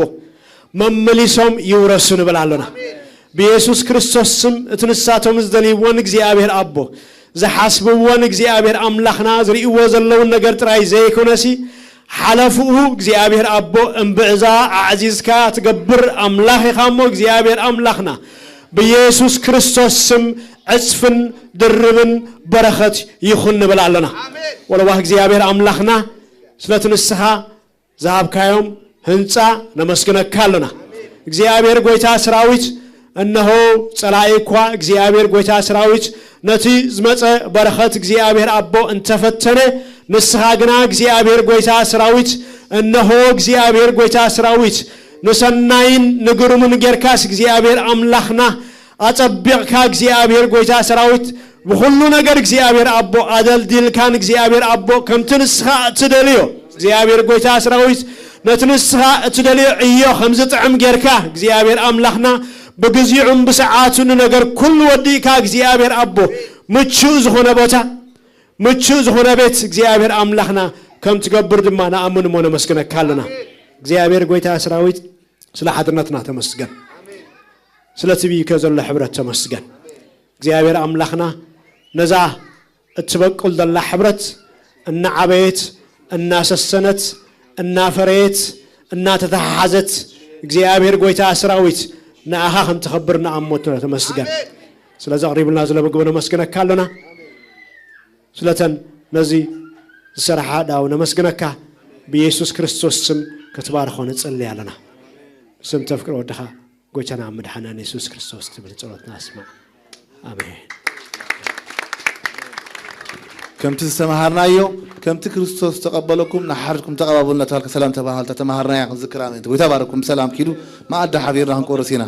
መመሊሶም ይውረሱ ንብል ኣለና። ብየሱስ ክርስቶስ ስም እቲ ንሳቶም ዝደልይዎን እግዚኣብሔር ኣቦ ዝሓስብዎን እግዚኣብሔር ኣምላኽና ዝርእይዎ ዘለውን ነገር ጥራይ ዘይኮነሲ ሓለፍኡ እግዚኣብሔር ኣቦ እምብዕዛ ኣዕዚዝካ ትገብር ኣምላኽ ኢኻ እሞ እግዚኣብሔር ኣምላኽና ብየሱስ ክርስቶስ ስም ዕጽፍን ድርብን በረኸት ይኹን ንብል ኣለና። ወለዋ እግዚኣብሔር ኣምላኽና ስለቲ ንስኻ ዝሃብካዮም ህንጻ ነመስግነካ ኣለና። እግዚኣብሔር ጐይታ ሰራዊት እነሆ ጸላኢ እኳ እግዚኣብሔር ጐይታ ሰራዊት ነቲ ዝመጸ በረኸት እግዚኣብሔር ኣቦ እንተፈተነ ንስኻ ግና እግዚኣብሔር ጐይታ ሰራዊት እነሆ እግዚኣብሔር ጐይታ ሰራዊት ንሰናይን ንግሩምን ጌርካስ እግዚኣብሔር ኣምላኽና ኣጸቢቕካ እግዚኣብሔር ጐይታ ሰራዊት ብኹሉ ነገር እግዚኣብሔር ኣቦ ኣደልዲልካን እግዚኣብሔር ኣቦ ከምቲ ንስኻ እትደልዮ እግዚኣብሔር ጐይታ ሰራዊት ነቲ ንስኻ እትደልዮ ዕዮ ከም ዝጥዕም ጌርካ እግዚኣብሔር ኣምላኽና ብግዚዑን ብሰዓቱ ንነገር ኩሉ ወዲእካ እግዚኣብሔር ኣቦ ምቹእ ዝኾነ ቦታ ምቹእ ዝኾነ ቤት እግዚኣብሔር ኣምላኽና ከም ትገብር ድማ ንኣምን እሞ ነመስግነካ ኣለና እግዚኣብሔር ጐይታ ሰራዊት ስለ ሓድነትና ተመስገን ስለ ትብይከ ዘሎ ሕብረት ተመስገን እግዚኣብሔር ኣምላኽና ነዛ እትበቁል ዘላ ሕብረት እናዓበየት እናሰሰነት እናፈረየት እናተተሓሓዘት እግዚኣብሔር ጐይታ ሰራዊት ንኣኻ ከም ትኸብር ንኣሞት ተመስገን ስለዚ ኣቕሪብልና ዝለምግቦ ነመስግነካ ኣለና ስለተን ነዚ ዝሰራሓ ዳው ነመስግነካ ብየሱስ ክርስቶስ ስም ክትባርኾ ንጽሊ ኣለና ስም ተፍቅሮ ወድኻ ጎይታና መድሓናን የሱስ ክርስቶስ ትብል ጸሎትና ኣስማዕ ኣሜን ከምቲ ዝተምሃርናዮ ከምቲ ክርስቶስ ዝተቐበለኩም ንሓድኩም ተቐባበሉ እናተባልካ ሰላም ተባሃልታ ተምሃርናያ ክንዝክር ኣሜን ጎይታ ባረኩም ብሰላም ኪዱ መኣዲ ሓቢርና ክንቆርስ ኢና